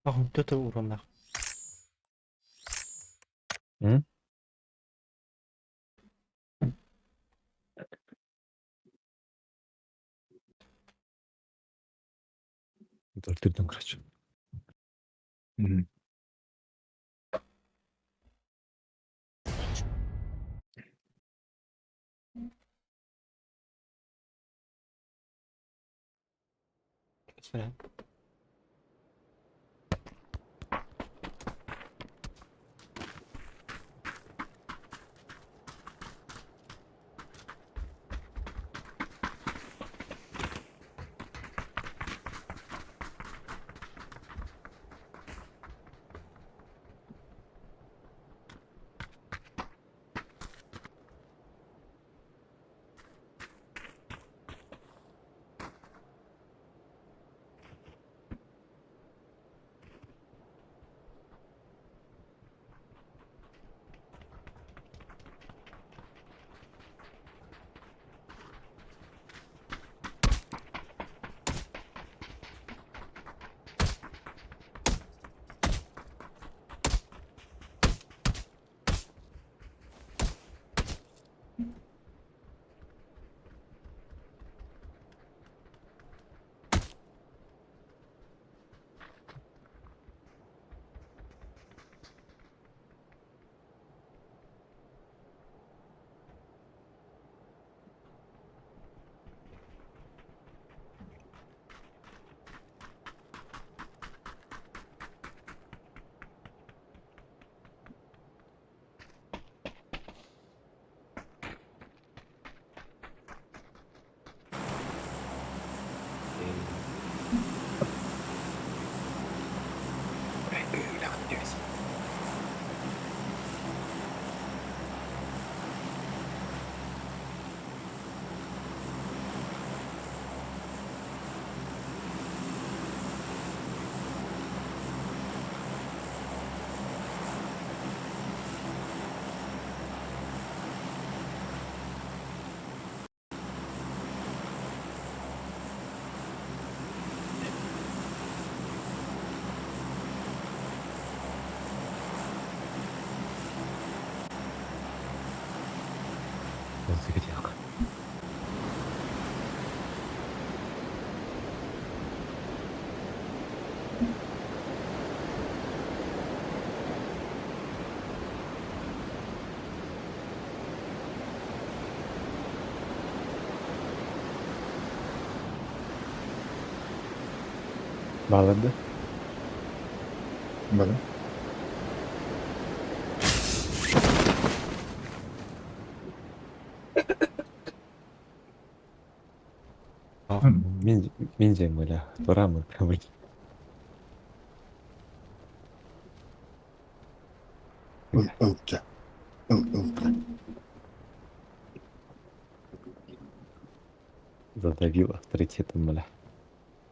S1: Ах, төтө уроннах.
S4: М? Төрдүн короче.
S2: Мгм.
S1: Смотри.
S4: Баалар да?
S2: Бары.
S4: Мин мин дьиэм была. Тураммын.
S2: Ыл ылча. Ыл ылча.
S4: Задавил авторитетом, бля.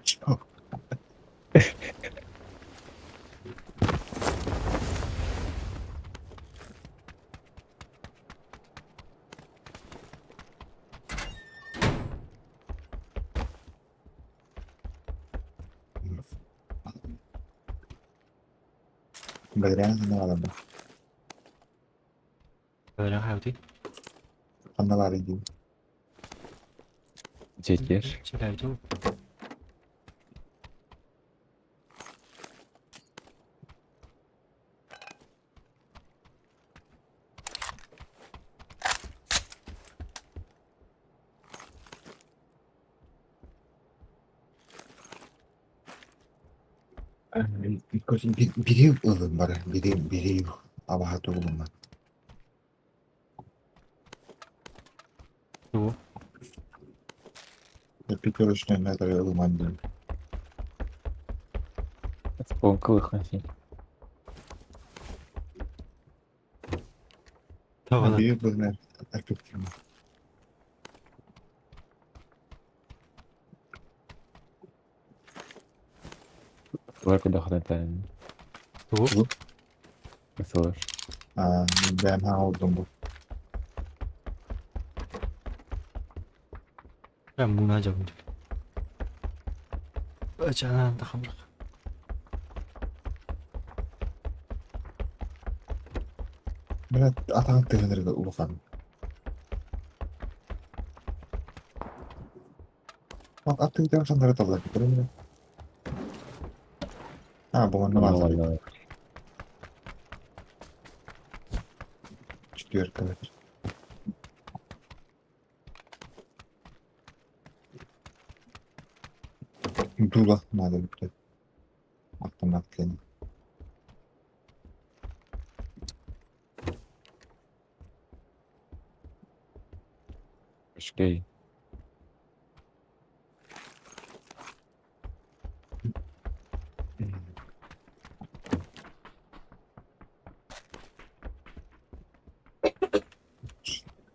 S2: Чё? Бэдэрээн ханна баалар да?
S1: Бэдэрээн хайабытый?
S2: Ханна баарый диибин?
S4: Дьиэтигэр.
S1: Чилээбитим.
S2: Бири ылын бары, бири, бири абаһа тугулунна.
S1: Тугу?
S2: Пятерочная надо ылыман диэн.
S4: Спонкалых син.
S1: Табалар.
S2: Биир быһынан эффективно.
S4: Тугар кудахтан тэн.
S1: Тугу?
S4: Сылар.
S2: Аа, бэйэм хаҥа олордум бу.
S1: Мен муна дьабын дьэ. Ачанаан да хамрах.
S2: Бля, атаҕын тыһынырга улахан. Аттыгытыгар сандары таллар көрүҥ. А, бу манна бааллар. Четверка. Дула надо блядь. Автомат кэлин.
S4: Үчүгэй.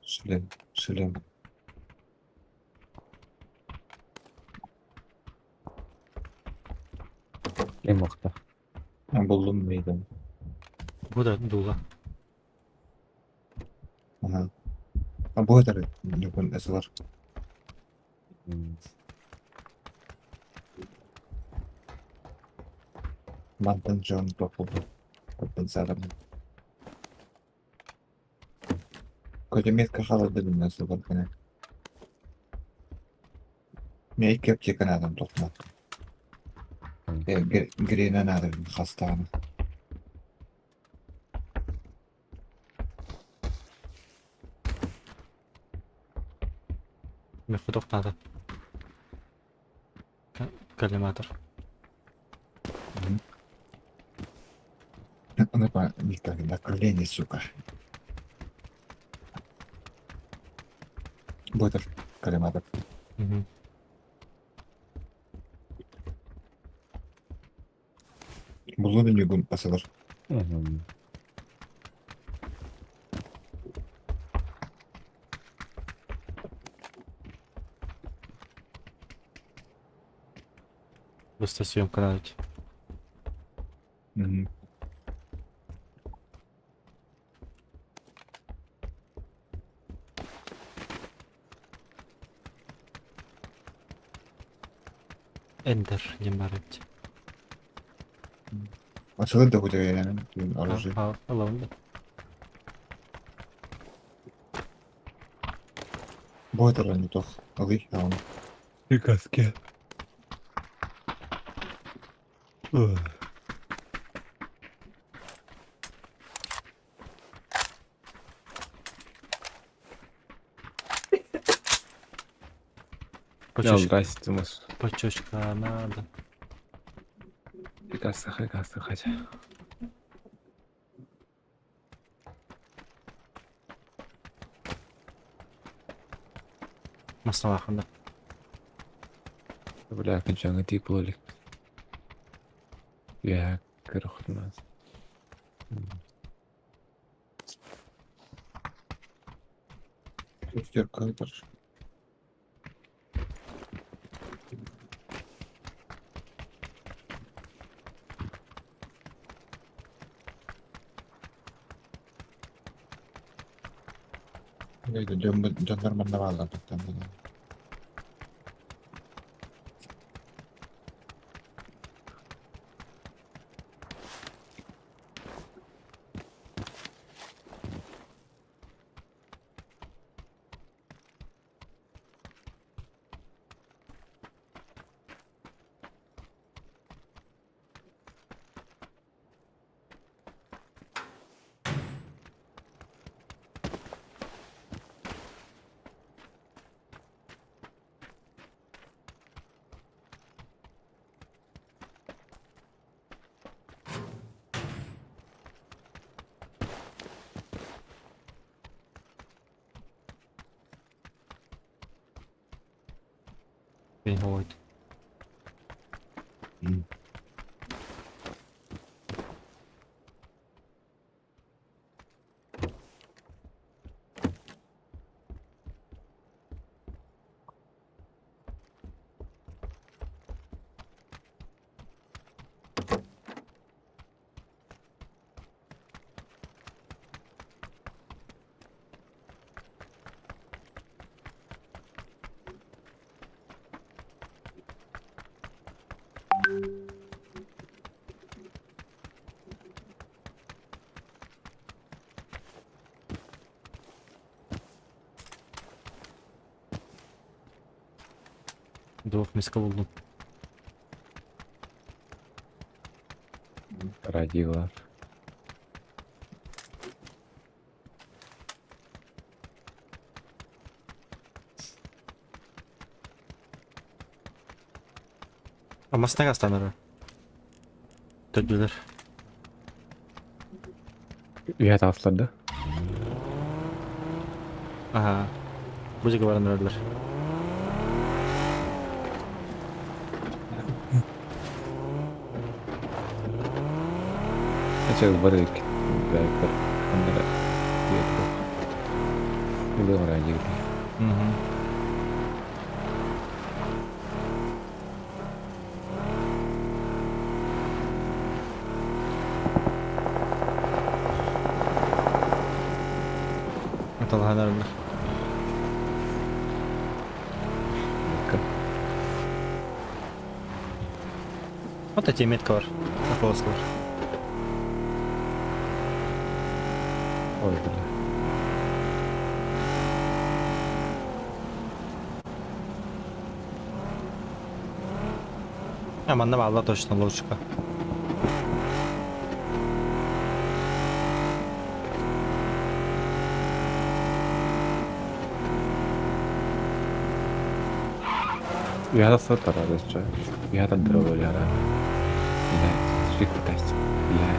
S2: Шлем, шлем.
S4: Ким охто?
S2: Буллум мейден.
S1: Бу да дула.
S2: Ага. А бу этэр нүкүн эсэлэр. Мантан дьон тохулду. Компенсаторын. Көтөмиэт хааларда билинэ сылбар кэнэ. Мэ икки аптека наадам тохтоно. Грена наада хастаҕына.
S1: Мөххө тохтоото. Коллиматор.
S2: Ну, никак, на колени, сука. Будет коллиматор. Булуну ньугун асылар.
S1: Быстро съемка надо. Enter диэн баар эбит.
S2: Асылар да кутуйанан оружие.
S1: Ылабын да.
S2: Бу не тох. Ылый, аҕам.
S4: Каске.
S1: Почечка,
S4: Здрасте, мус.
S1: почечка надо.
S4: Гастыха, гастыха дьэ.
S1: Массалаахында.
S4: Бля, күнчаҥы тиип буола илик. Үөһэ көрөхтүнэн.
S2: Шестерка бар. Дьоннор манна бааллар баттан.
S1: Beni hoydu. Двух миска булдум.
S4: Радиолар.
S1: А мастак астанара. Төдүлөр.
S4: Үөһэ таҕыстылар да?
S1: Аха. Бу жеке баран эрэллэр.
S4: Эчэ ылбар эбиккит. Бэйбэр ханна эрэ диэтэ. Ылыам радио дии.
S1: Мгм. Аталаһан эрэллэр. Вот эти метка бар. Аталаслар.
S4: Ой, бля.
S1: А, манна баалла точно лучка.
S4: Үөһэ тахсар тараадаччы. Үөһэ тардара буолуохтара. Бля, шрифт тащ. Бля.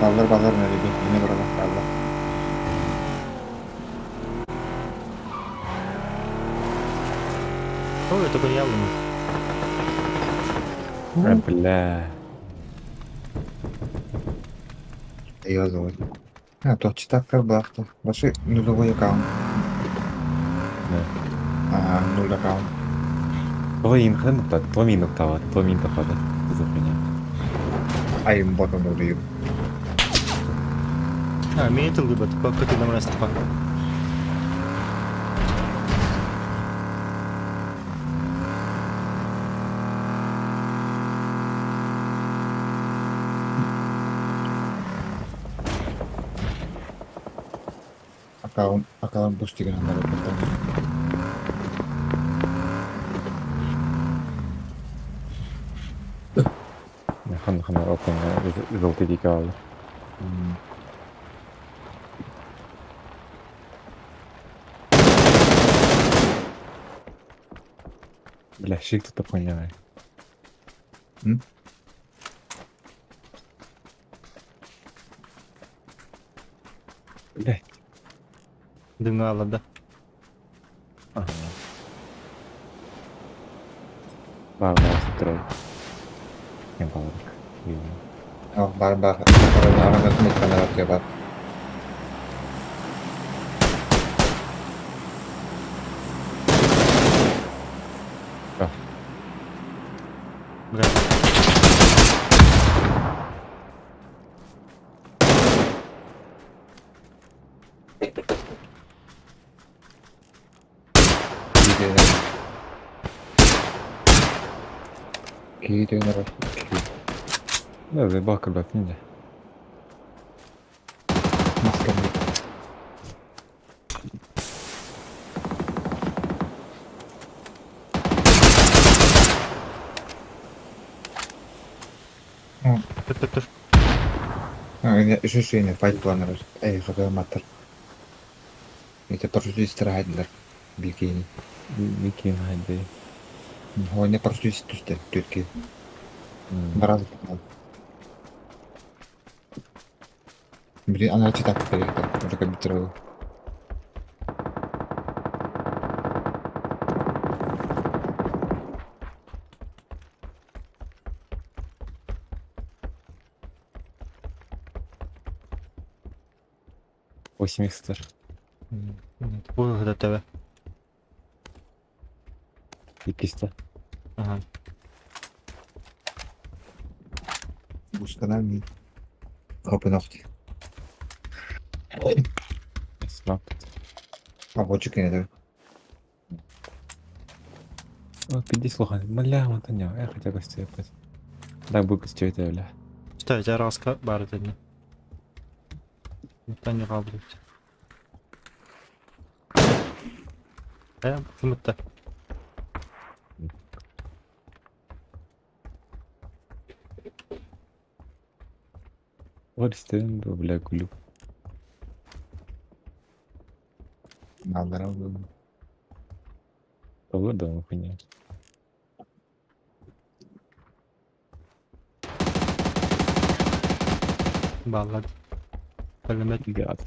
S2: Баллар баллар мэлиби, эмиэ баралар баллар.
S1: Ой, только не яблони.
S4: А, бля.
S2: Ее зовут. А, то читавка бахта. Ваши нулевой аккаунт.
S4: Да.
S2: Ага, нуль аккаунт.
S4: Тоҕо иин ханан нуктаат? Тоҕо миин нуктаабат? Тоҕо миин таппата? За хуйня.
S2: Айым ботом нулевой.
S1: А, мини тылгыбыт. Көтүлөм растапа.
S2: Аккаунт аккаунт бустигин аннарбыттар.
S4: Ханна ханна опенга желтый диэки ааллар. Бля, щит тут понял. Блядь.
S1: Дыҥаалада.
S4: Ага. Баар баар строй. Кем балык.
S2: Бар бар. Араҥасын икканар бар.
S1: Бля.
S2: Киһи тыынар.
S4: Да, заебал көрбөппүн дьэ.
S2: Масканы.
S1: Тур тур тур.
S2: Үсүс файт планер. Эй, хатырматтар. Это просутистраһайдылар бикини.
S4: Бикини хайдый.
S2: Хоне просутис түстэ түрки. Барал. Блин, ана читак перехтар. Это компьютер.
S4: Восемь икс
S1: Бу тебе.
S4: Иккистэ.
S1: Ага.
S2: Установи. Open охти.
S4: Snap.
S2: Рабочий кенедер.
S4: О, пиди слуха. Бля, вот я хотел бы сцепать. Да, бук это, бля.
S1: Что, я раска бар дедим. Таня қалды. Э, кымытта.
S4: Вот стен, бля, гулю.
S2: Надо.
S4: Того да, хуйня.
S1: Баллад. Пулемет.
S4: Гад.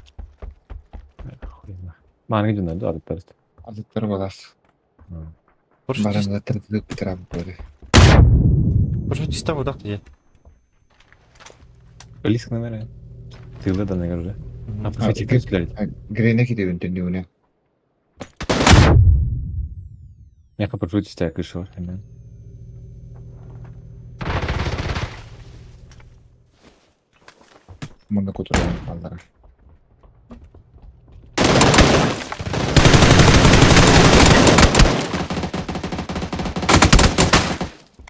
S4: Хуй знает. Мааны дьоннор да арыттар.
S2: Азыттар балас.
S1: Прошу
S2: Баран тырдып трап бары.
S1: Прошу чисто удах ты.
S4: Лиск номера. Тылда да наверное. А
S2: А,
S4: по сути күстүлэр.
S2: Грене кидебин түндүгүнэ.
S4: Я прошу чисто крышу.
S2: Мында кутуран аллара.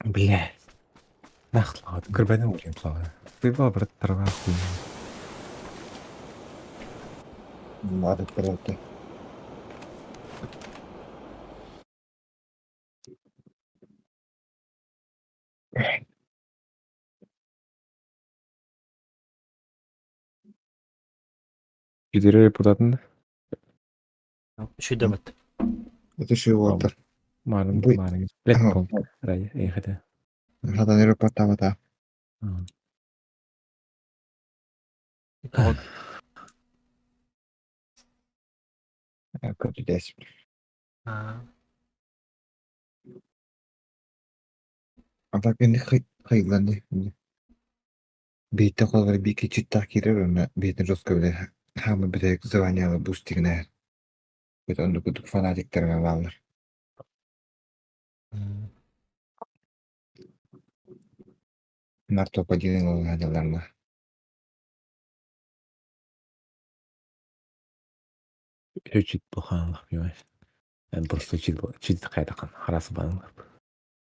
S4: Бля. Нахлад, көрбәдем үлем слава. Ты был брат трава хуйня.
S2: Азыттар отты.
S4: Четыре репутатын.
S1: Şu дебет.
S2: Это ши уотар.
S4: Марын,
S2: Бу-
S4: марын. Блядь, пол. Рай, ехать.
S2: Хадан аэропорт амата. Көтүдәс. Ата кини хыйланды. Бейте колгар бики читтах кирер оны бейтин жестко биле. Хамы бите звание бустигне. Бит онду кудук фанатиктер баллар. Нар топ один олганяларна.
S4: Чит буханлах, понимаешь? Мен просто чит чит кайдакан харасы банлар.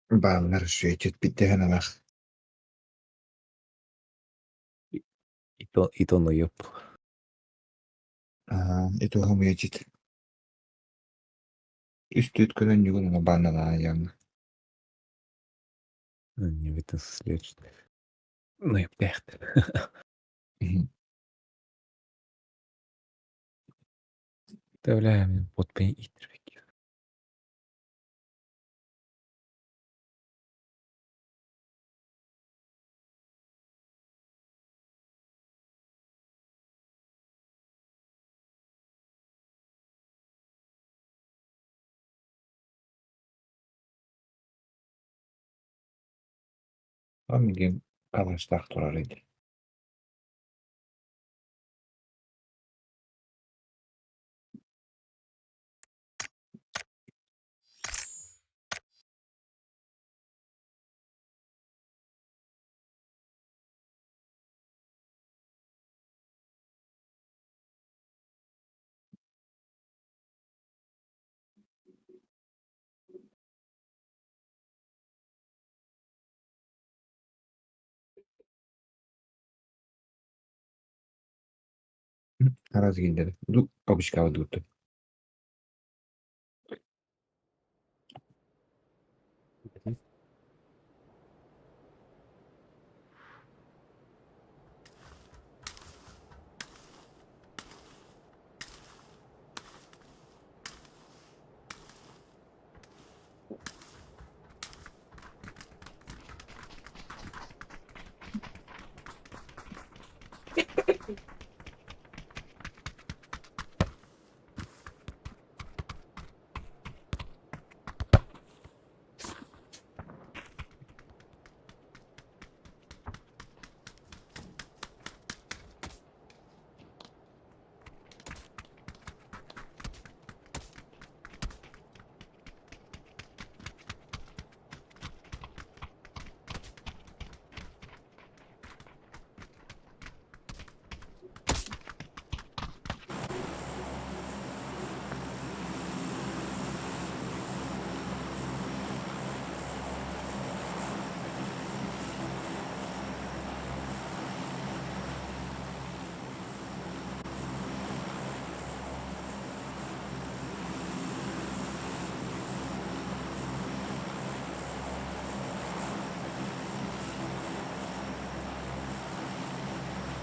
S2: Баллар шү чит битте ханалах.
S4: И то, и то, но ёп.
S2: Аа, ити хомуйаччыт. Үс-түөрт көрөн ньугун уҥа баанналаайаҥ.
S4: Не это след. Ну, echt. Представляем, подпи итервики.
S2: Мигин калаштаах турар ини. Араас киллэрэ ду обычкаҕа дууртун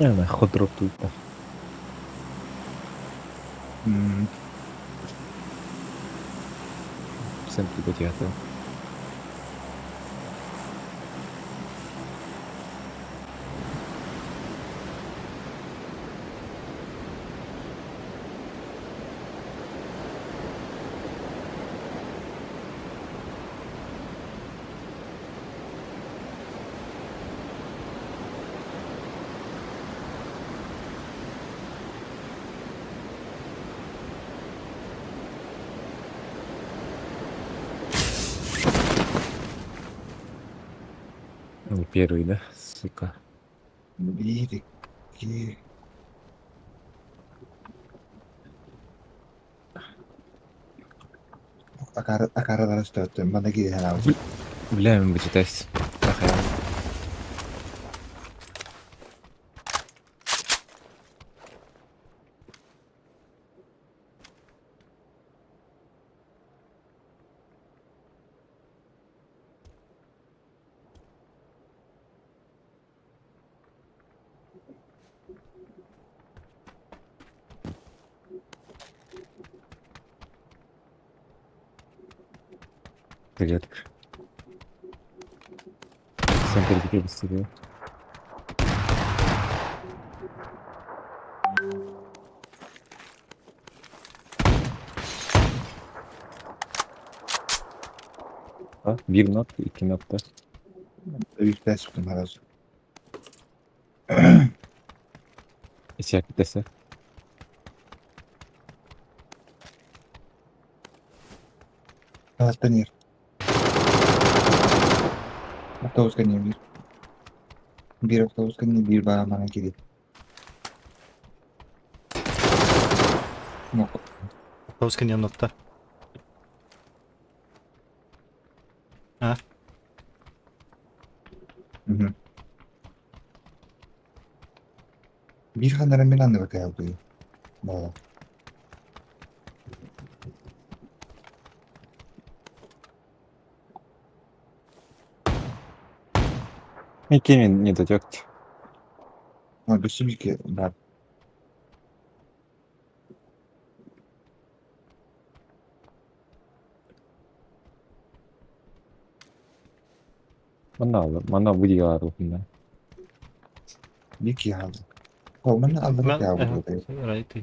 S4: Я خضرة بتوتا. Sempre teatro. Не первый, да? Сука.
S2: Биир, икки. Акара акаралара өстөөттөн манна киирэн аабыт.
S4: Бля, мен бычытайс. Тахая. Привет. Сам перебеги быстрее. А, bir not, iki nokta.
S2: Üstte sıktım herhalde.
S4: İçeride dese.
S2: Hatta yer. Автобуска не bir. Bir автобуска не bir бара мана кири. Ну,
S1: Автобуска не нокта. А?
S2: Мгм. Bir ханара мен анны бакая бую. Бала.
S4: Икки не дойдет.
S2: Өссө биир баар.
S4: Манна манна выделяла да.
S2: Биир киһи хаалла. О, манна аллара
S1: Мен
S2: киһи
S1: Райт.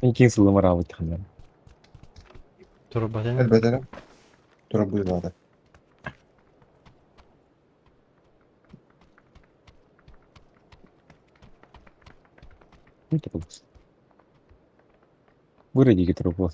S4: Икки сылым араабыт ханна.
S1: Турбатын.
S2: Элбэтэрэ. Тура быылаата.
S4: Выродики трупов.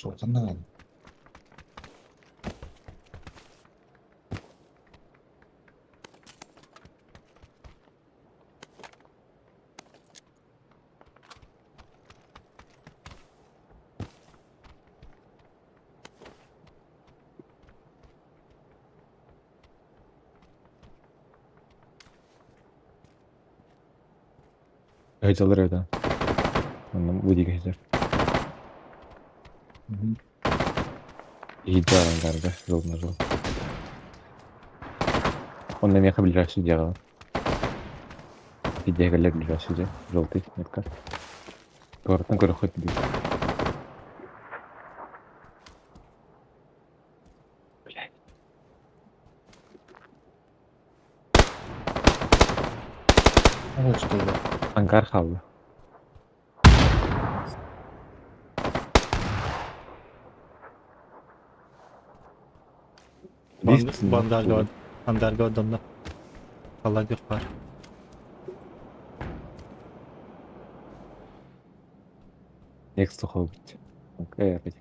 S2: Суотаннаҕа.
S4: Ыйдалар это. Онно выдига хезер. Идаран гарга жол на жол. Он на меха ближайший делал. Идея ближайший де. Желтый метка. Город на город хоть бить. Блядь.
S2: Вот что это.
S4: Ангар халла.
S1: Бандарга андарга донна. Алагыр бар.
S4: Next to Hobbit. Окей, опять.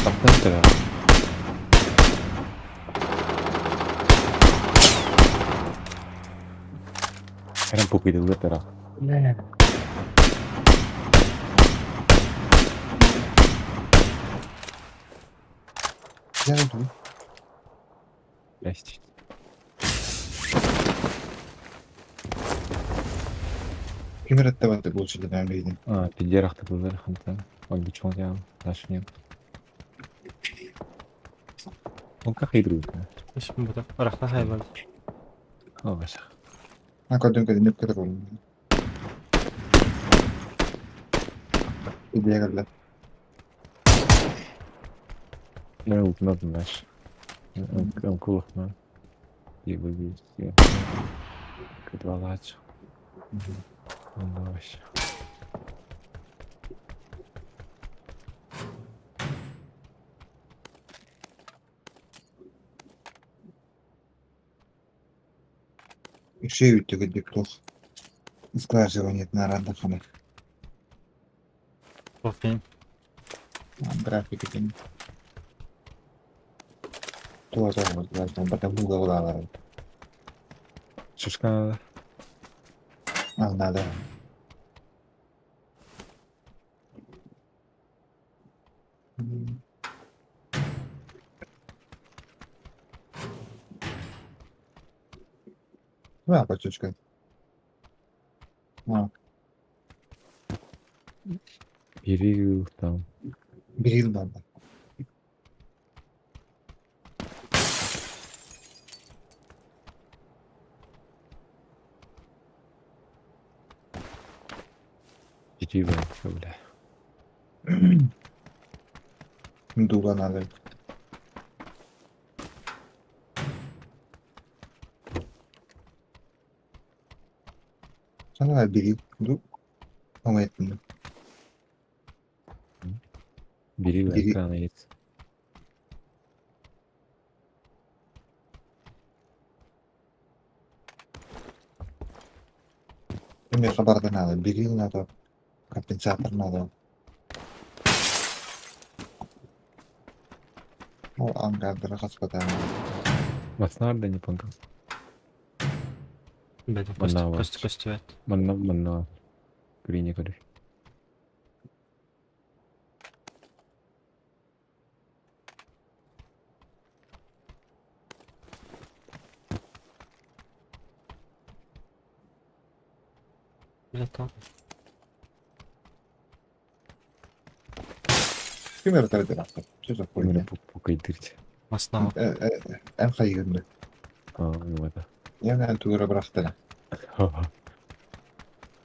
S4: Таптан Era un poquito duro, pero.
S2: Дьэ, дуу.
S4: Блять.
S2: Ким эрэ лучше для меня.
S4: А, пидерах ты был, ханта. Он ничего не делал, наш нет. Он как игру.
S1: Үс бута. Арахта хайбар.
S4: О, ваша.
S2: А көрдүм көрдүм деп көрдүм. Идея кэллэ.
S4: Ну, надо наш. Он кулах, И вывести. Кадвалач. Он вообще.
S2: Еще үттүгүдүк туох. Сглаживание нарада ханы.
S1: Кофе.
S2: Графика ден. Туа туа сглаживание. Потому улалар.
S4: Шишка надо.
S2: А, надо. Да, батючка. А,
S4: Бери там.
S2: бери надо.
S4: Иди, бля.
S2: Дула надо. Sana бери. Ду. Оңайтын.
S4: Бери,
S2: Бери.
S4: экран есть.
S2: Эме хабарда надо. Берил надо. Компенсатор надо. Ол ангардары хаспатаҕым.
S4: Маснаар да не понял.
S1: Бэдэ
S4: Манна бар.
S1: көстү көстүбэт.
S4: Манна манна Күрүнэ көрөр.
S1: Бile tamam.
S2: Ким эрэ тардар Чё за
S4: Именно
S2: хуйня?
S4: покайдырчы.
S1: Маснаа.
S2: Эн хайыгын
S4: Аа, ну это.
S2: Я на тугура бырахтана.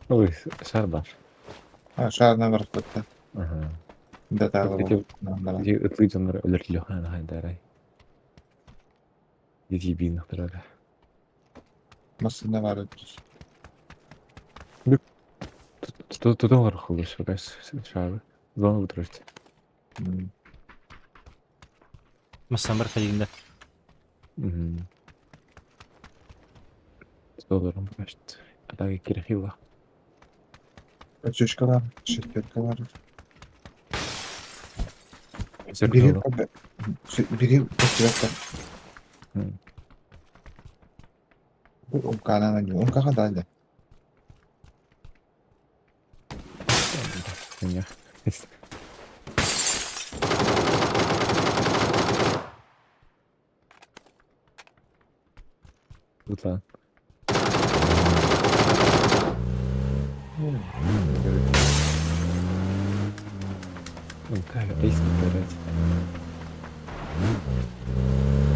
S4: Ой, шар бар.
S2: А, шаарына барахтатта.
S4: Ага.
S2: Да тағы
S4: Эти эти ытлы дьоннор өлөртүлү хайдарай. Дети бинахтарага.
S2: Массына бар.
S4: Тут он хулыш, шары. Зону вытрожьте.
S1: Маснаа бар хайыгында.
S4: Долларым кажется. А так и кирхила.
S2: Чешка бар, шестерка бар. Бери, бери, шестерка. Бу умкана на умкаға дальше.
S4: Утла. Ну как, эйс не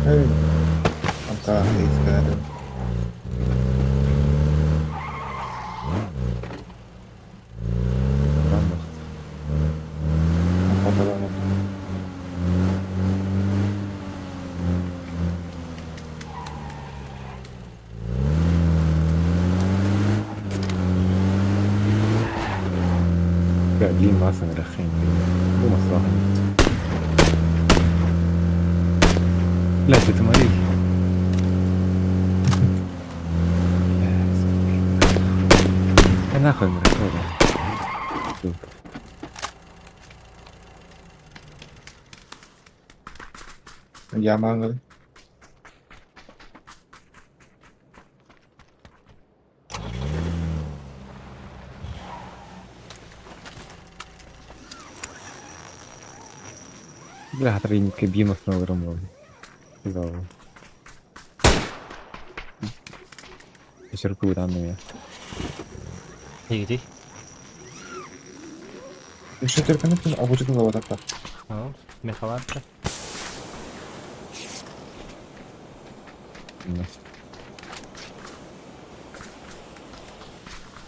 S2: Эй, Умка эйс кәрі.
S4: Блин, масса рахин. Ну, масла. Блядь, это Марий. Блядь. Да нахуй мраково. Сука.
S2: Ямаңы.
S4: Бля, тройника бимов на громове. Сказал. Черку данные.
S1: Хайыгы.
S2: Шестерканы түн обучик лаватакта.
S1: Аа, мехалар.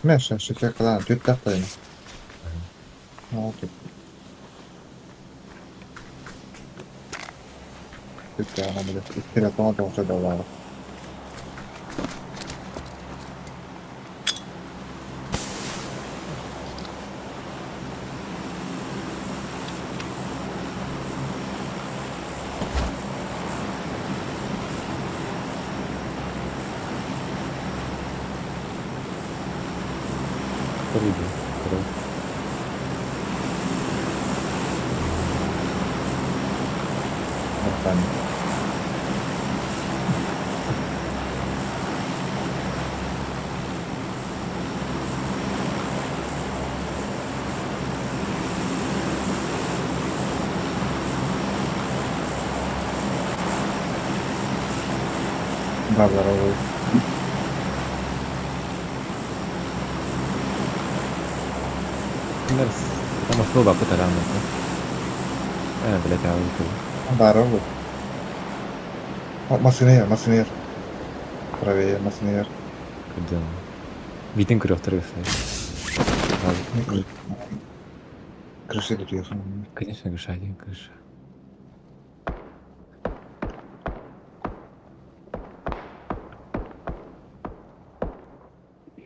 S2: Мәшә, шестеркадан төт тақта. Окей. Төт тағына біле. Истер тоңа тоңша да
S4: Второй.
S2: Оттан. Барлар ол.
S4: Нарс. Там основа потарана. А, блядь, а вот.
S2: Бар ол. Машина, машина. Правее, машина.
S4: Когда? Виден крёхтер
S2: Крыши тут ехал.
S4: Конечно, крыша один крыша.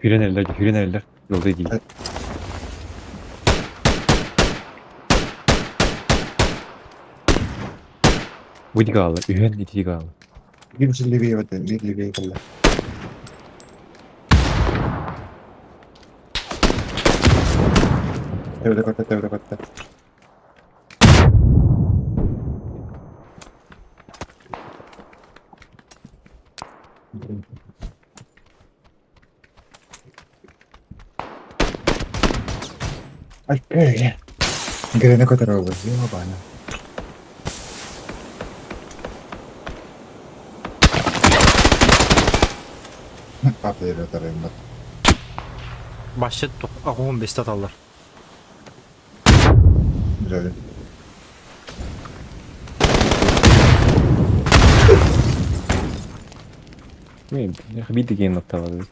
S4: Hüren eller, hüren eller. Yolda değil. Выдигала, үһен итигала.
S2: Бир левее вот, бир левее калла. Тәүдә катта, тәүдә катта. Окей. Грена которого ёбана. Папа тарыммат.
S1: Башчыт 85 аталлар.
S2: Билэбин.
S4: Мен биир да гейм оттавады.